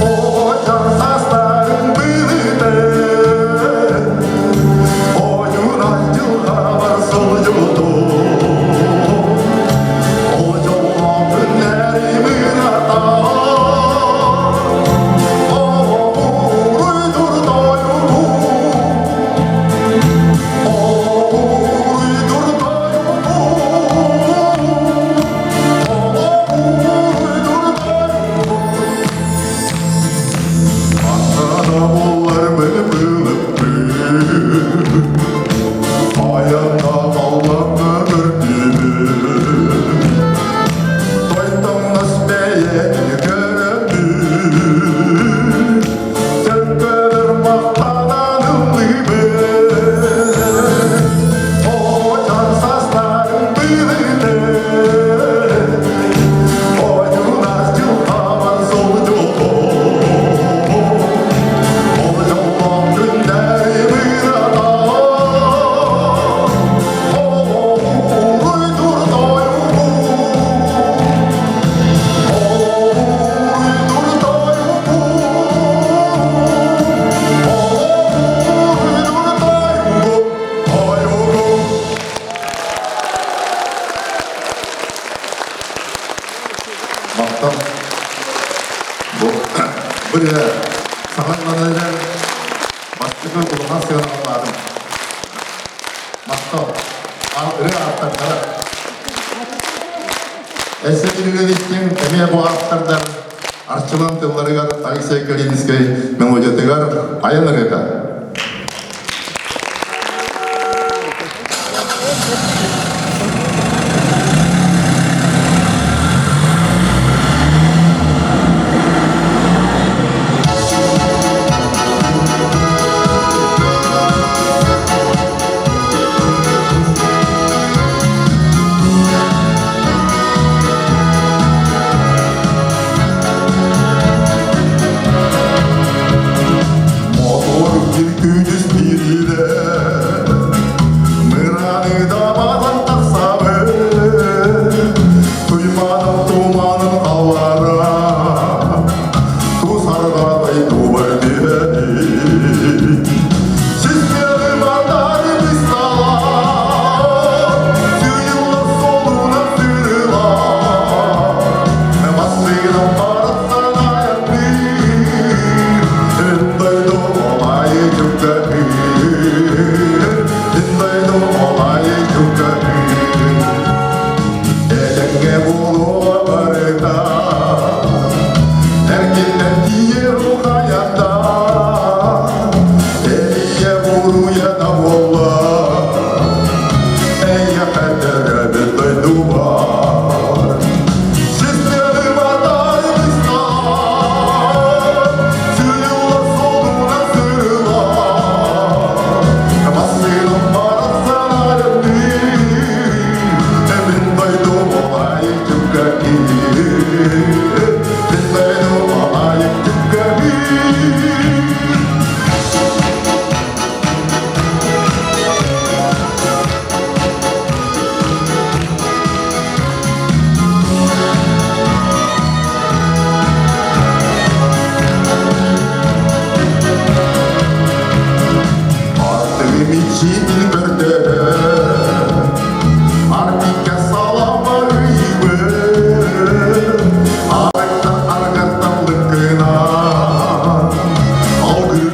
Speaker 7: Оҕочон састарын быылыта Ойуун дьылҕабар сылдьыбытым Ол дьоллоох күннэри быратан Тойтоҥнос бэйэтин көрөммүн, Төлкөлөр махтанан ыллыыбын. Оочон састарын быылыты, Ойуунас дьылҕабар солдьулуом. Ол дьоллоох күннэри быратан, Ууруй туртойугун.
Speaker 11: Махтал. Бу бу саҥа бастакы улахан сыаналаатым. Махтал. Ырыа ааптардара. Эссе Кирилловичтин эмиэ бу ааптардар Арчылан тылларыгар Алексей Калининскай мелодиятыгар айан ырыата.
Speaker 7: Мотор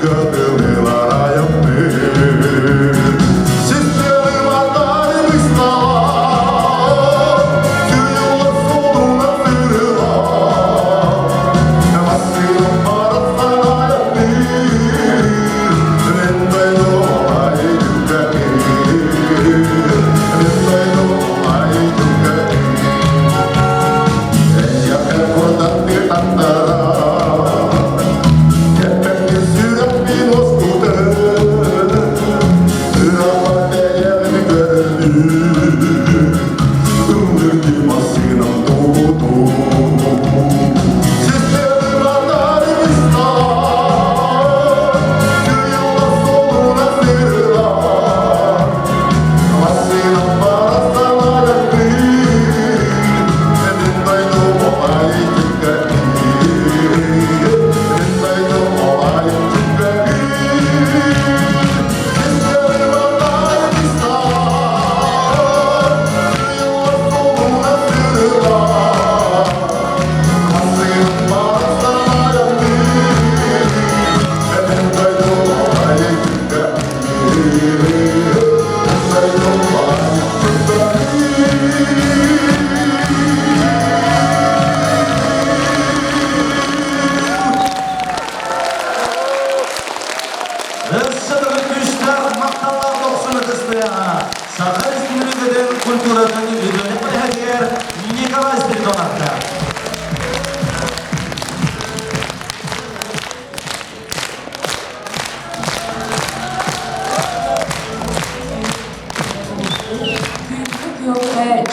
Speaker 7: Тылылар айымныр Системы атары бысталар Сүйілі солуна сырылар Масылым барытсан айымныр Мен дойдум айдым Мен дойдум айдым
Speaker 2: Өссө күүстээх махталлаах дохсун ытыстыаҕа Саха Республикатын культуратын үтүөлээх үлэһитигэр Николай Спиридоновка.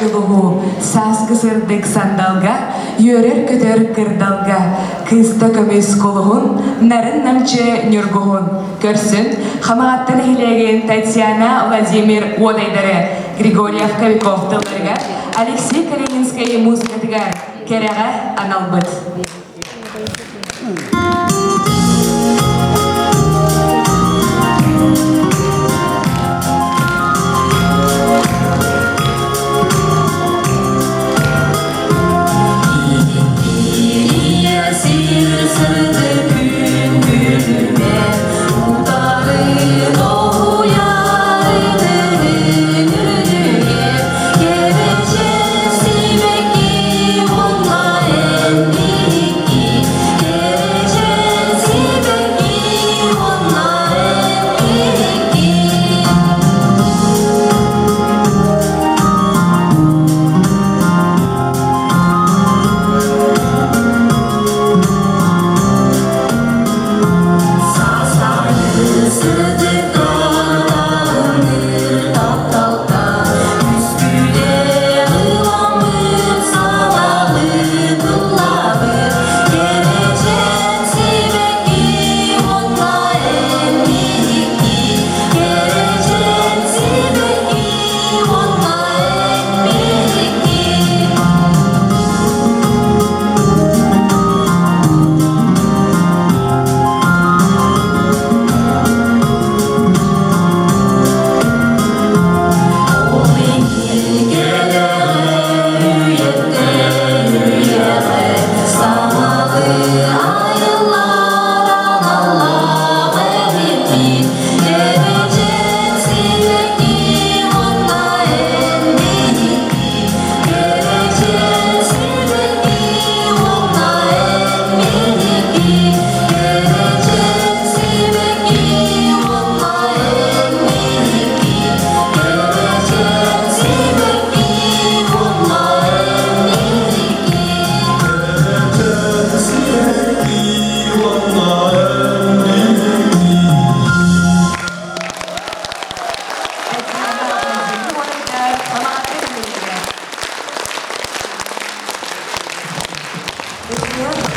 Speaker 1: Дьулуһуу, сааскы сырдык сандалга, үөрэр-көтөр кырдалга, кыыста көмүс кулуһун, нарын намчы ньургуһун көрсүн Хамаҕатта нэһилиэгин Татьяна Владимир Уодайдары Григорьев Кобяков тылларыгар Алексей Калининскай музыкатыгар кэрэҕэ аналбыт.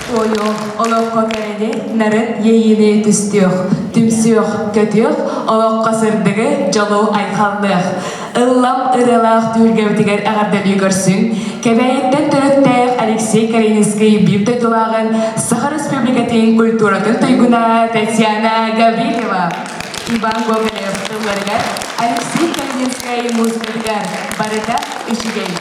Speaker 1: Туойуох, олоххо кэрэни, нарын иэйиини түстүөх, түмсүөх, көтүөх, олоххо сырдыгы, дьолу айхаллыах. Ыллам ырыалаах түһүлгэбитигэр эҕэрдэлии көрсүҥ. Кэбээйиттэн төрүттээх Алексей Калининский биир дойдулааҕын Саха Республикатын культуратын туйгуна Татьяна Гаврильева, Иван Гоголев тылларыгар Алексей Калининскай музыкатыгар барыта үчүгэй.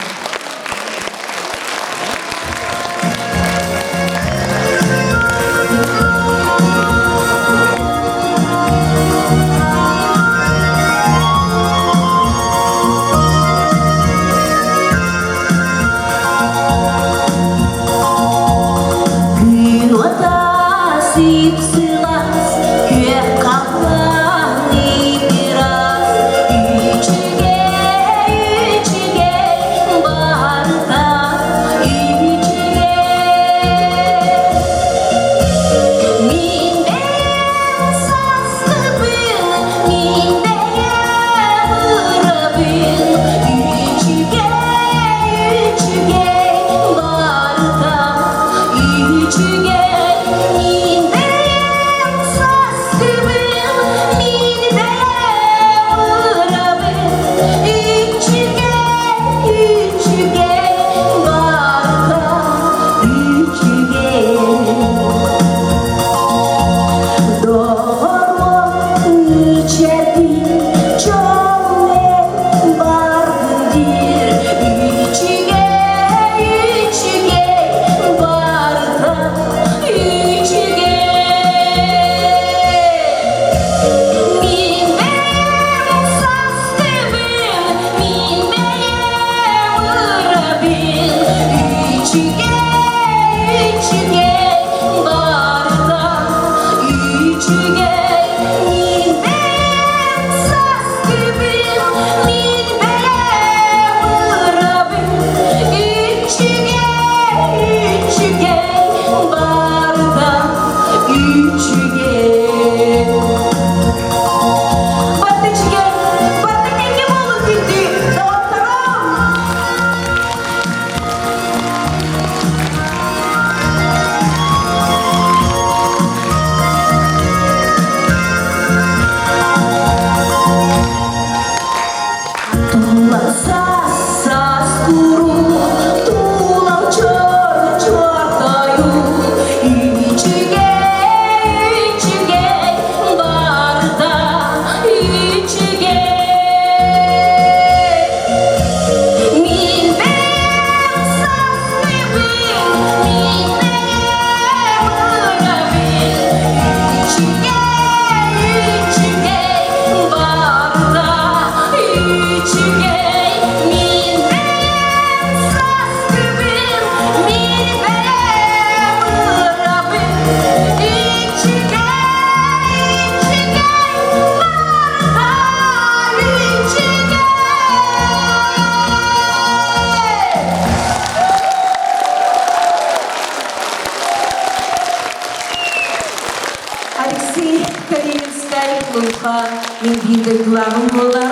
Speaker 12: Калининскай Луҥха мин биир дойдулааҕым буолар.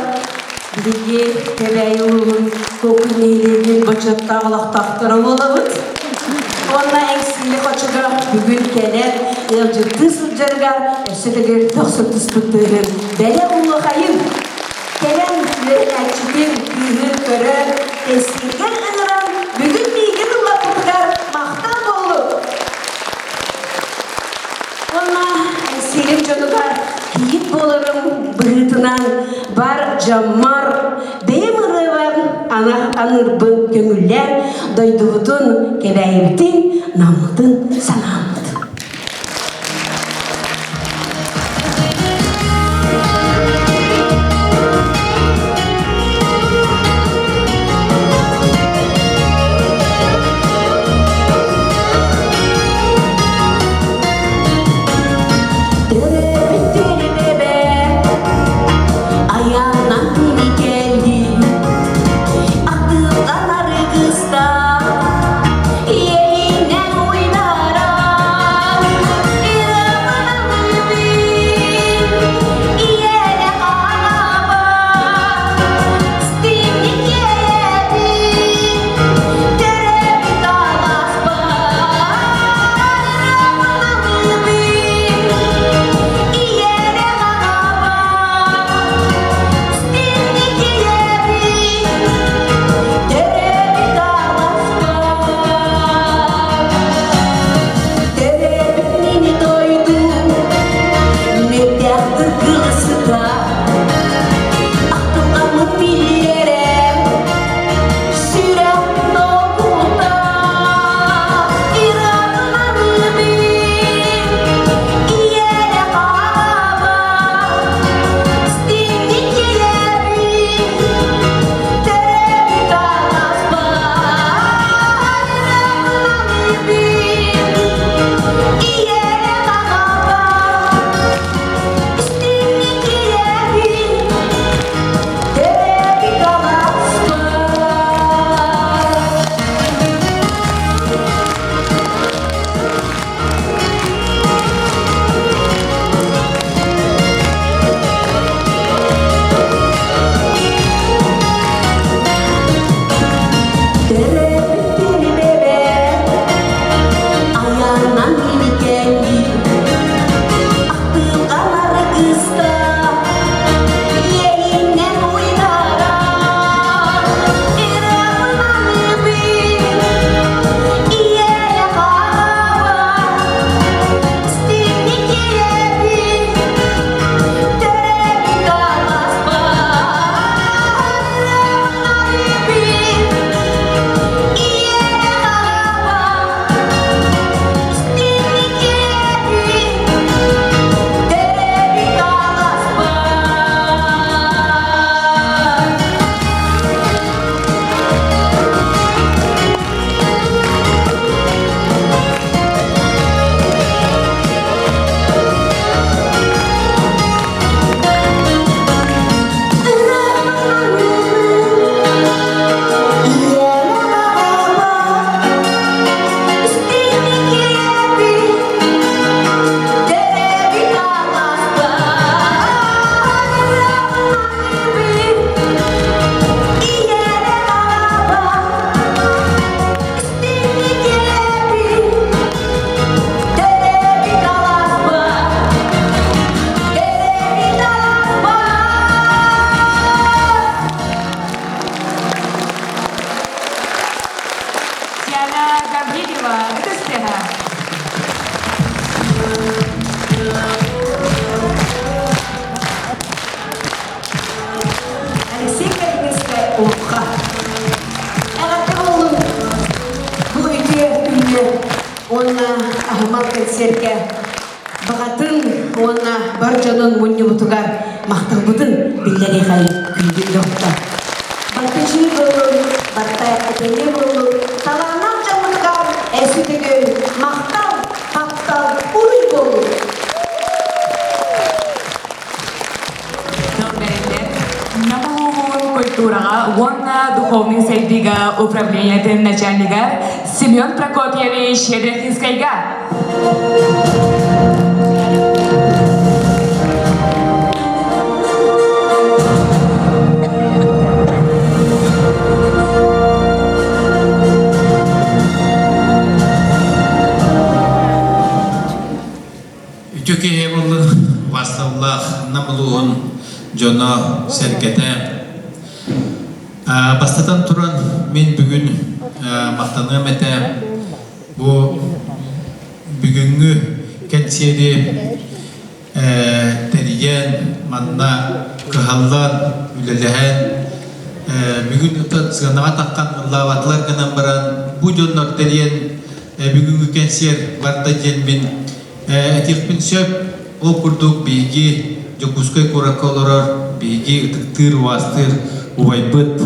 Speaker 12: Биһиги Кэбээйи улууһун Куокуй нэһилиэгин бочуоттаах олохтоохторо буолабыт. Уонна Эҥсиили хочото бүгүн кэлэн ыалдьыттыы сылдьарыгар өссө төгүл тохсун түспүттүүрүн бэлэ улуохайын кэлэн үөрэнээччитин кыыһын көрөн кэскилгэр ыҥыран бүгүн миигин ыллаппытыгар махтал буоллун! Уонна сирим дьонугар кийиит буоларым быһыытынан бар дьоммор бэйэм ырыабар аныырбын көҥүллээн дойдубутун, Кэбээйибитин, Наммытын санааммыт. Төрөөбүттэрим эбэ, айааннан кини кэллим, Атыллан арыгыста, иэйинэн уйдаран, Ырабын ийэлэ ханаабар, Стимник иэйэбин, төрөөбүт алааспар. Сүрэх долгута Төрөөбүт бэбэ айаанан иликэнни Ахтылҕан аргыста иэйинэн уйдаран Ырыабын иэйэ хаалабар Истиҥник иэйэбин төрөөбүт алааспар Ырыабын иэйэ хаалабар Истиҥник иэйэбин төрөөбүт алааспар.
Speaker 1: Диана Гаврильева, ытыстыга.
Speaker 12: Алексей Калининскай Улха. Эҕэрдэ буоллун бу үтүө күҥҥэ уонна аһымал кэнсиэркэ баҕатын уонна бар дьонун мунньубутугар махталбытын биллэриэхэйин күндү доҕоттор. Баттачыы буоллун, батта этэҥҥэ буоллун, талааннаах дьоммутугар өссө төгүл махтал, таптал, уруй буоллун!
Speaker 1: Тыл бэриллэр Нам улууһун культураҕа уонна духовнай сайдыыга управлениетын начальнигар Семен Прокопьевич Щедрятинскайга.
Speaker 13: Нам улууһун дьоно сэргэтэ. Бастатан туран, мин бүгүн махтаныам этэ бу бүгүҥҥү кэнсиэри тэрийэн, манна кыһаллан, үлэлэһэн, бүгүн ыта сыанаҕа таххан ыллаабатылар гынан баран, бу дьоннор тэрийэн бүгүҥҥү кэнсиэр барда диэн мин этиэхпин сөп. Ол курдук биһиги Дьокуускай куоракка олорор биһиги ытыктыыр, убаастыыр убайбыт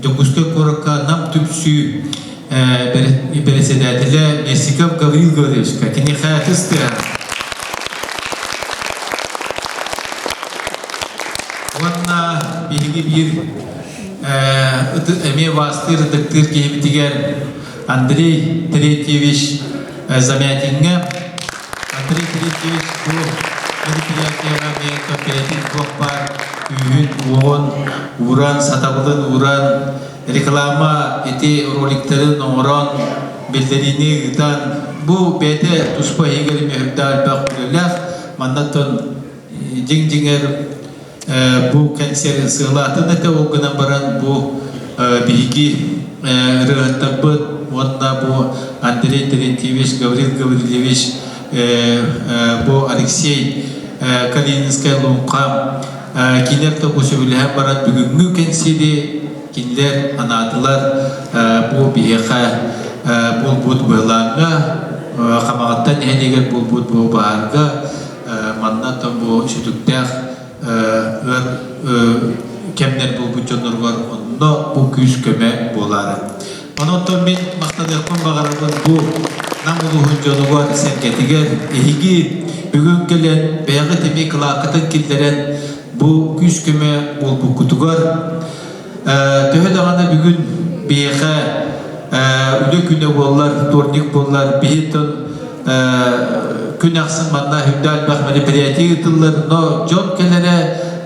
Speaker 13: Дьокуускай куоракка Нам түмсүү бэрэссэдээтэлэ Местников Гаврил Гавриловичка киниэхэ ытыс тыаһа. Уонна биһиги биир эмиэ убаастыыр, ытыктыыр киһибитигэр Андрей Третьевич Замятиҥҥа. Андрей Третьевич бу мероприятиеҕа эмиэ кэпэрэтиип туох баар күүһүн, уоҕун ууран, сатабылын ууран, реклама ити роликтарын оҥорон, биллэриини ыытан, бу бэйэтэ туспа иһигэр эмиэ үрдээх элбэх үлэлээх. Маннаттан дьиҥ-дьиҥэр бу кэнсиэр сыалаатын этэ, ол гынан баран бу биһиги ырыаһыттарбыт уонна бу Андрей Терентьевич, Гаврил Гаврильевич, бу Алексей Калининскай Луҥха кинилэр тобу сөбүлэһэн баран бүгүҥҥү кэнсиэри кинилэр анаатылар бу биһиэхэ буолбут быһылааҥҥа Хамаҕаттан нэһилиэгэр буолбут бу баһаарга манна бу сүтүктээх ыар кэмнэр буолбут дьонноругар онно бу күүс-көмө буолаары. Онон мин махтаныахпын баҕарабын бу Нам улууһун дьонугар сэргэтигэр эһиги бүгүн кэлэн бэйэҕит эмиэ кылааккытын киллэрэн бу күүс-көмө буолбуккутугар төһө даҕаны бүгүн биһиэхэ үлэ күнэ буоллар, вторник буоллар, биһи күн ахсын манна үрдэ элбэх мероприятие ыытыллар, но дьон кэлэрэ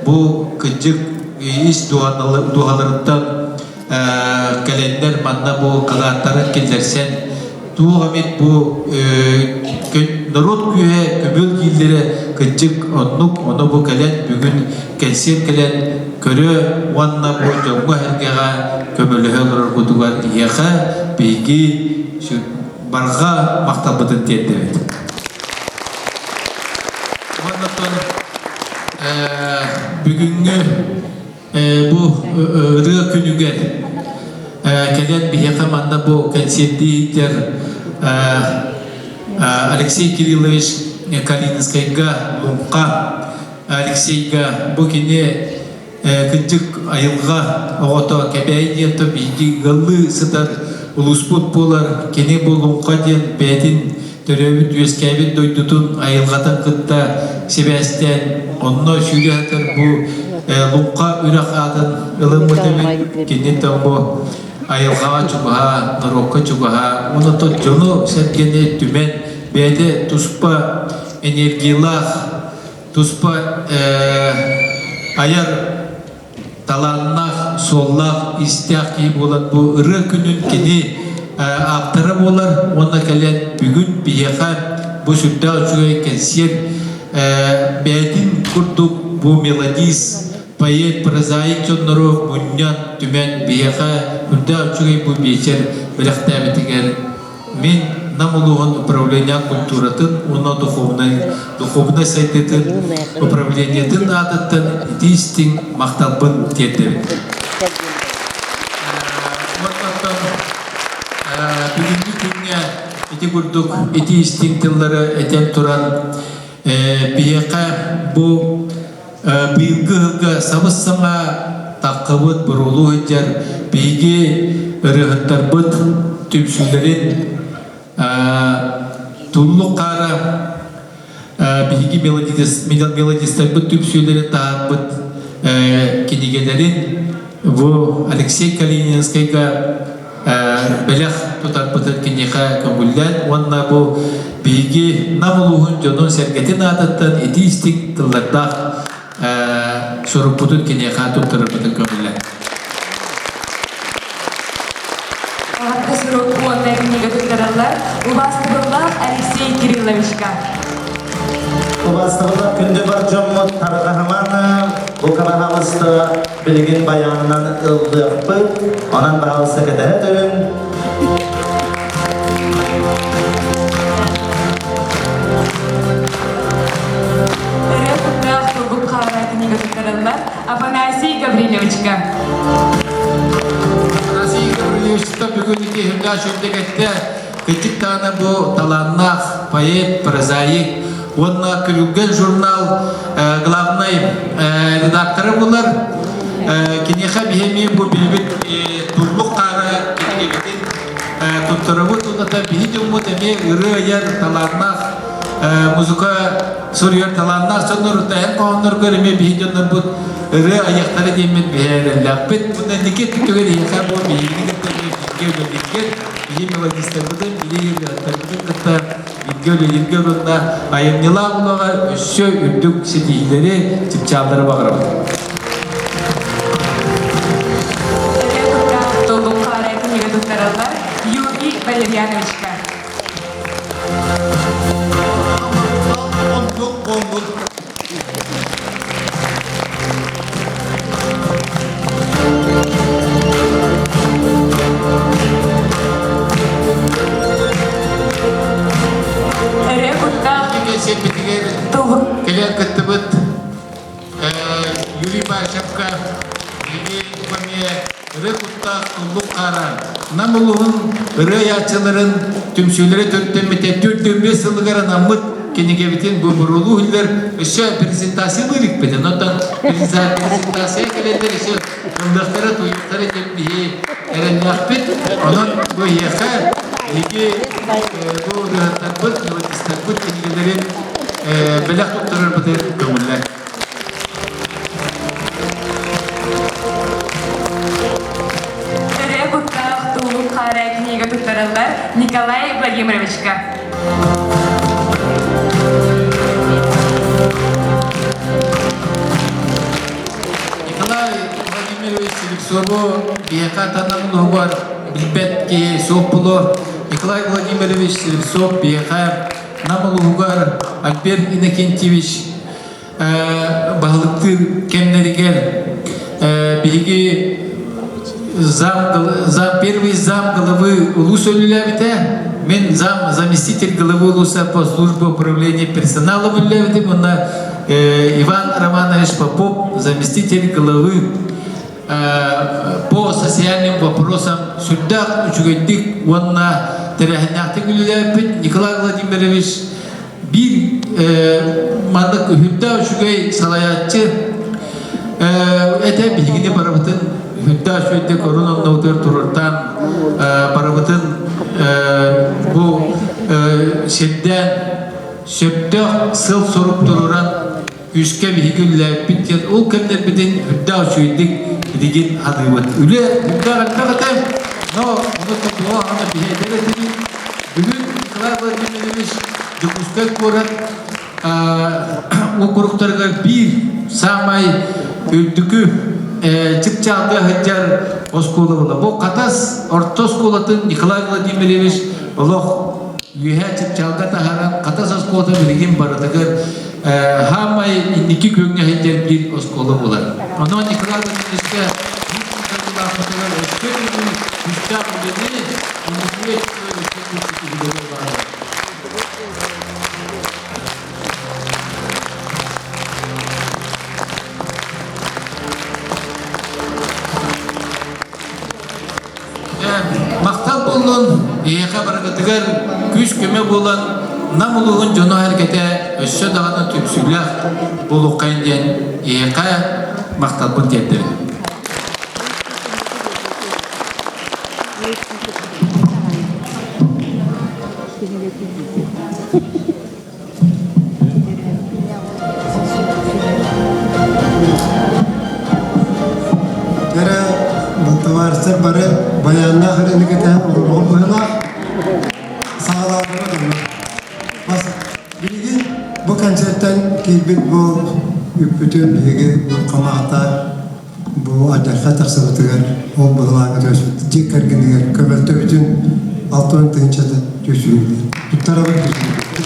Speaker 13: бу кырдьык ис дууһаларыттан кэлэннэр манна бу кылааттарын киллэрсэн туох эмит бу норуот күүһэ көмүөл дииллэрэ кырдьык оннук ону бу кэлэн бүгүн кэнсиэр кэлэн көрө уонна бу дьоҥҥо-сэргэҕэ көмөлөһө олороргутугар эһиэхэ биһиги барҕа махталбытын тиэрдэбит. Уонна бүгүҥҥү бу ырыа күнүгэр кэлэн биһиэхэ манна бу кэнсиэрдиитэр Алексей Кириллович Калининскайга, Луҥха Алексейга бу кини Кырдьык айылҕа оҕото Кэбээйи диэн то биһиги ыаллыы сытар улууспут буолар. Кини бу Луҥха диэн бэйэтин төрөөбүт үөскээбит дойдутун айылҕатын кытта сибээстээн онно сүүрэ сытар бу Луҥха үрэх аатын ылыммыт эбит. Кини то бу айылҕаҕа чугаһа, норуокка чугаһа, уонна то дьону-сэргэни түмэн бэйэтэ туспа энергиялаах туспа айар талааннаах, суоллаах, истээх киһи буолан бу ырыа күнүн кини ааптара буолар уонна кэлэн бүгүн биһиэхэ бу сүрдээх үчүгэй кэнсиэр бэйэтин курдук бу мелодист, поэт, прозаик дьоннору мунньан, түмэн биһиэхэ сүрдээх үчүгэй бу биэчэр бэлэхтээбитигэр Мин Нам улууһун управление культуратын уонна духовнай, духовнай сайдыытын управлениетын аатыттан итии истиҥ махталбын тиэрдэбин. Уонна бүгүҥҥү күҥҥэ ити курдук итии истиҥ тыллары этэн туран биһиэхэ бу Быйылгы ыһылга сабыс-саҥа таххыбыт буруолуу сылдьар биһиги ырыаһыттарбыт түмсүүлэрин Туллук хаара биһиги мелодистарбыт түмсүүлэрин таһаарбыт кинигэлэрин бу Алексей Калининскайга бэлэх тутарбытын киниэхэ көҥүллээн уонна бу биһиги Нам улууһун дьонун-сэргэтин аатыттан итии-истиҥ тыллардаах сурукпутун киниэхэ туттарарбытын көҥүллээн.
Speaker 1: Эҕэрдэ сурук уонна кинигэ туттараллар убаастабыллаах Алексей Кирилловичка.
Speaker 2: Убастабыллаах күндү бар дьоммут тарҕаһыман бу баһаалыста билигин байаанынан ыллыахпыт. Онон баһаалыста кэтэһэ түһүн.
Speaker 1: Ырыа куттаах Туллук хаара кинигэ туттарыллар Афанасий Гаврильевичка.
Speaker 13: Афанасий Гаврильевичта бүгүн ити үрдээх сүрдэ кэттэ Кырдьык даҕаны бу талааннаах поэт, прозаик уонна Күлүлгэн журнал главнай редактора буолар. Киниэхэ биһи бу билбит Туллук хаара кинигэбитин туттарабыт уонна биһи дьоммут эмиэ ырыа айар талааннаах музыка суруйар талааннаах дьоннор эн хоһоонноргор эмиэ биһи дьоннорбут ырыа айыахтара диэммит биһи эрэллээхпит. Уонна инники өттүгэр эһиэхэ бу биһигини кытта бииргэ үлэлииргэр Биһи мелодистарбытын, биһи ырыаһыттарбытын кытта бииргэ үлэлииргэ уонна айымньылаах улаҕа өссө үрдүк ситиһиилэри, чыпчааллары баҕарабыт.
Speaker 1: Толлуккаара кинигэ туттараллар Юрий Валерьяновичка.
Speaker 10: Онтук буолбут.
Speaker 1: Эрэ куттаах
Speaker 13: Сирбитигэр кэлэн кыттыбыт Юрий Башевка биһиги эмиэ ырыа куттаах туллук хаара Нам улууһун ырыа айааччыларын түмсүүлэрэ төрүттэммитэ 45 сылыгар анаммыт кинигэбитин бу буруолуу иһиллэр өссө презентациялыы иликпит. Онтон презентация кэлэллэр өссө ыллыахтара, туйуохтара диэн биһи эрэннээхпит. Онон бу эһиэхэ биһиги бу ырыаһыттарбыт, мелодистарбыт кинигэлэрин бэлэх туттарарбытын көҥүллэр.
Speaker 1: Ырыа куттаах Тулук хаара книга туттараллар Николай Владимировичка.
Speaker 13: Николай Владимирович Слепцову биһиэхэ танан улууһугар билбэт киһи суох буолуо. Николай Владимирович Слепцов биһиэхэ Нам улууһугар Альберт Иннокентьевич баһылыктыыр кэмнэригэр биһиги зам, зам, первый зам главы улус үлэлээбитэ, мин зам заместитель главы улуса по службе управления персоналом үлэлээбитим уонна Иван Романович Попов заместитель главы по социальным вопросам сүрдээх үчүгэйдик уонна тэрээһиннээхтик үлэлээбиппит Николай Владимирович биир маннык үрдээх үчүгэй салайааччы этэ биһигини барыбытын үрдээх үчүгэйдик орун оннубутугар туруортаан барыбытын бу сирдээн сөптөөх сыл-сорук туруоран күүскэ биһиги үлэлээбиппит диэн ол кэмнэрбитин үрдээх үчүгэйдик билигин саныыбыт. Үлэ үрдээх элбэх этэ, но ону тобуга аны биһи этэр этибит. Бүгүн Николай Владимирович Дьокуускай куорат уокуруктарыгар биир саамай үрдүкү чыпчаалга сылдьар оскуола буолла. Бу Хатас орто оскуолатын Николай Владимирович олох үөһээ чыпчаалга таһааран Хатас оскуолата билигин барытыгар хаамай инники күөҥҥэ сылдьар биир оскуола буолар. Онон Николай Владимировичка биир сыллаахпытыгар өссө бүгүн күүстээх үлэни, инникигэ өссө ситиһиилэри баҕарабын. Махтал буоллун, эһиэхэ барыгытыгар күүс-көмө буолан Нам улууһун дьоно-сэргэтэ өссө даҕаны түмсүүлээх буолуоххайын диэн эһиэхэ махталбын тиэрдэбин.
Speaker 3: Эрэ табаарыстар бары баяннаах эрэ кэтэһэн олорор быһыылаах саҕалаатыга дылы. Бас билигин бу концертан киирбит бу үппүтүн биһиги хамаата бу алдьархай тахсыбытыгар ол быһылааҥҥа түбэспит дьиэ кэргэнигэр көмөлтөбүтүн 60 тыһыынчата түөсүһүллэр. Туттарабыт түөсүһүллэр.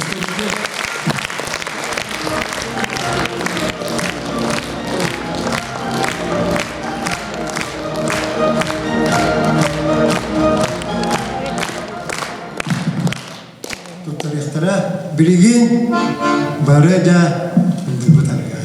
Speaker 3: Бары дьэ ыллыыбыт арыгар.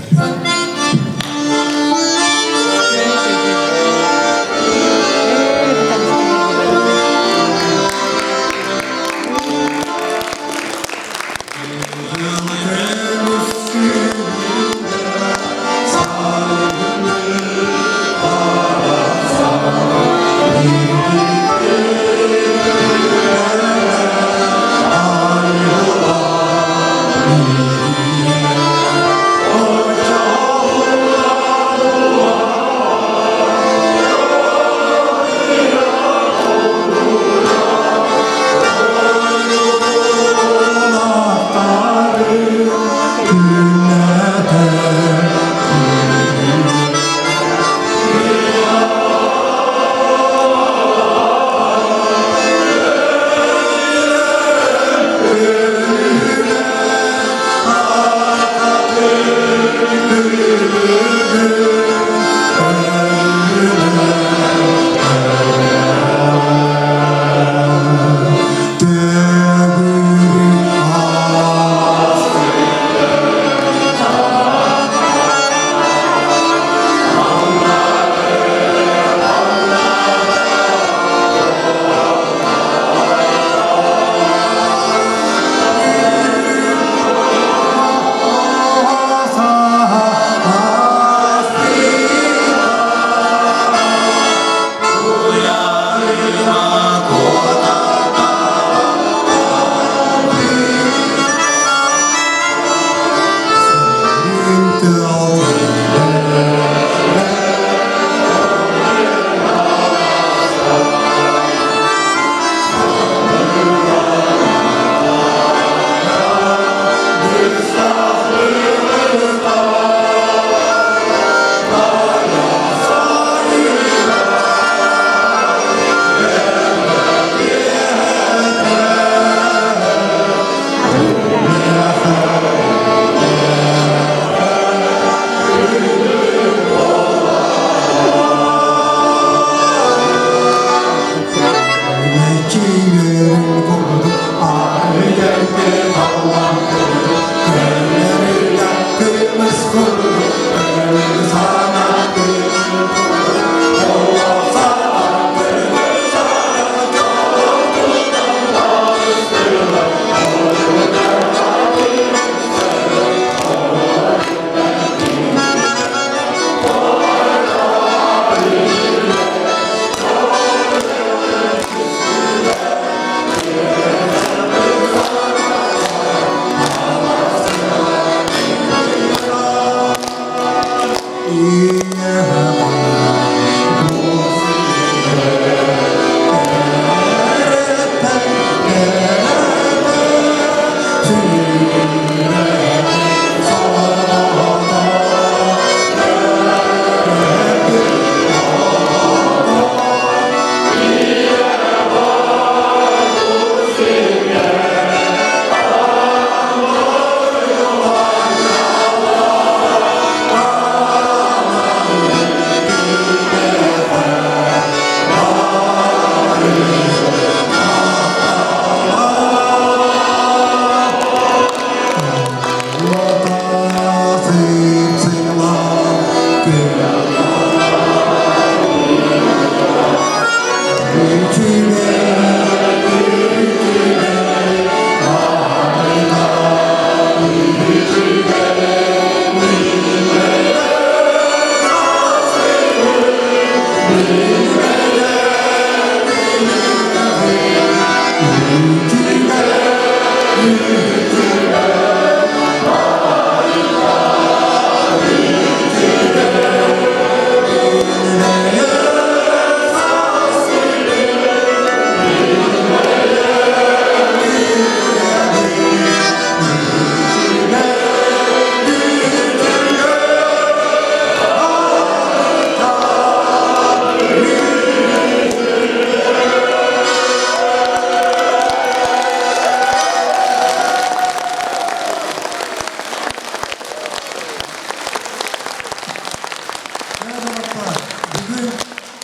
Speaker 3: Бүгүн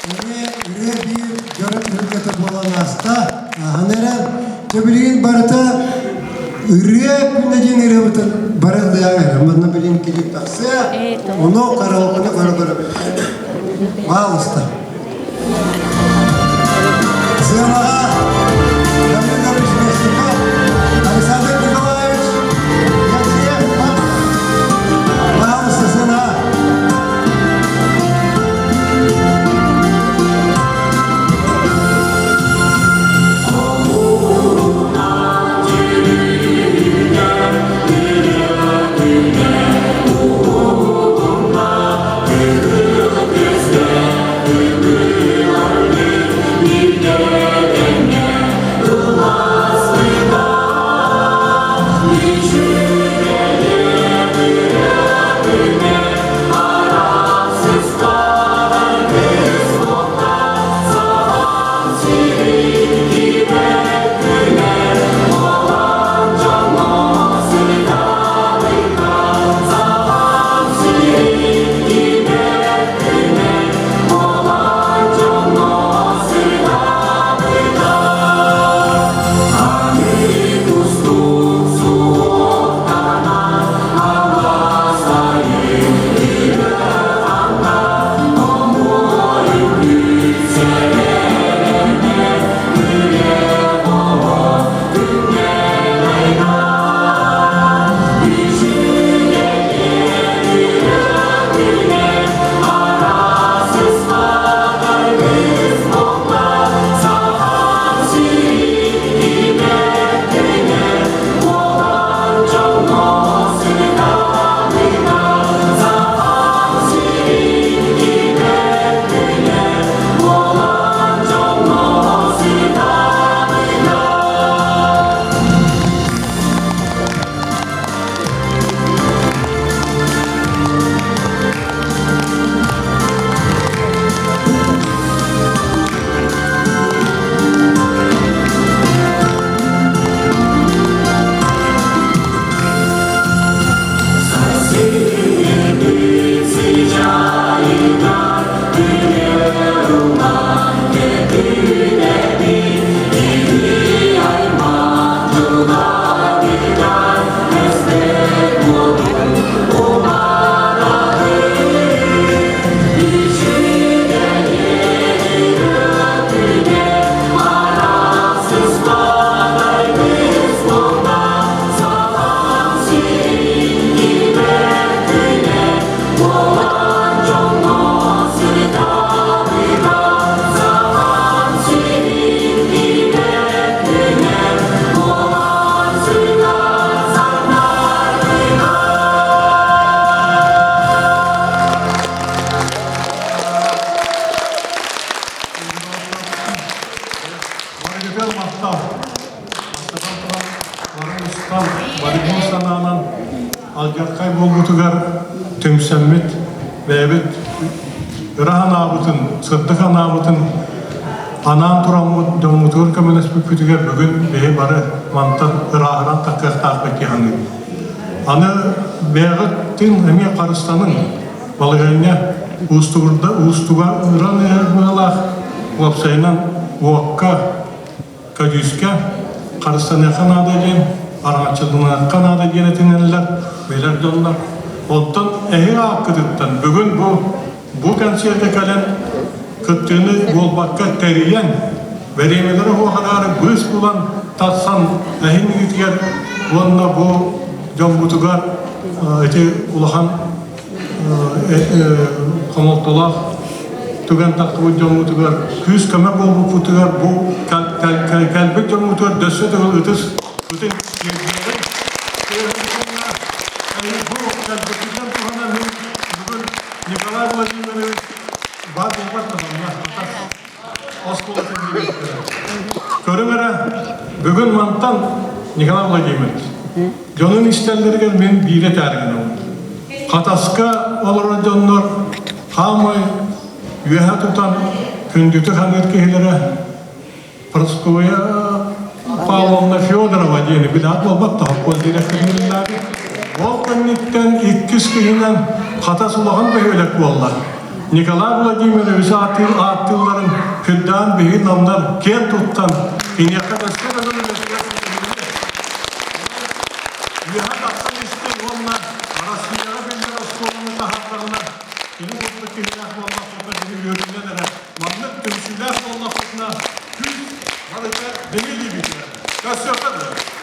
Speaker 3: эмиэ ырыа биир дьоро түһүлгэтэ буолан ааста. Ааһан эрэр. Дьэ билигин барыта Ырыа күнэ диэн ырыабытын бары ыллыаҕа эрэ. Манна билин клип тахсыа. Ону караокены көрө-көрө. Пожалуйста. Сыанаҕа Гаврил Гаврилович Мясников, Александр Николаевич Яцеев, пожалуйста, сцена.
Speaker 14: Барыгытыгар махтал. Бастатан туран, бары устан, барыгын санаанан алдьархай буолбутугар түмсэммит, бэйэбит ыра санаабытын, сырдык санаабытын анаан тураммыт дьоммутугар көмөлөспүппүтүгэр бүгүн биһи бары мантан ырааһынан таххыахтаахпыт дии саныыбын. Аны бэйэҕит эмиэ харыстаныҥ, балаһыанньа уустугурда уустуга ыран иһэр быһыылаах, уопсайынан уокка, көдьүүскэ харыстаныахха наада диэн, араҥаччыланыахха наада диэн этинэллэр, билэр дьоннор. Оттон эһи ааккытыттан бүгүн бу бу кэнсиэргэ кэлэн кыттыыны буолбакка тэрийэн, бэриэмэлэри уһуоханаары быыс булан тахсан эһин иитигэр уонна бу дьоммутугар ити улахан хомолтолоох түгэн тахсыбыт дьоммутугар күүс-көмө буолбуппутугар бу кэлбит дьоммутугар дөссө төгүл ытыс ытын тиэрдиэҕиҥ. Бу кэлбиппитинэн туһанан мин бүгүн Николай Владимирович баар буолбат да оскуолатын дириэктэрэ. Көрүҥ эрэ, бүгүн мантан Николай Владимирович дьонун истэллэригэр мин биирэ этээри гынабын. Хатаска олорор дьоннор хаамай үөһэ тутан күндүтүк саныыр киһилэрэ Прасковья Павловна Федорова диэни билээт буолбат тоһоккуон дириэктэриннээби. Ол кэнниттэн иккис киһинэн Хатас улахан бөһүөлэк буолла. Николай Владимирович ааттыыр ааттыылларын күрдээн биһиги намнар киэн туттан киниэхэ өссө да тахсан истин уонна Арассыыйаҕа биллэр оскуоланы таһаардаҕына, кини курдук киһилээх буоллахпытына, биһи үөрүүнэн эрэ маннык түмсүүлээх буоллахпытына, күүс барыта биһи илиибитигэр. Көрсүөххэ дылы.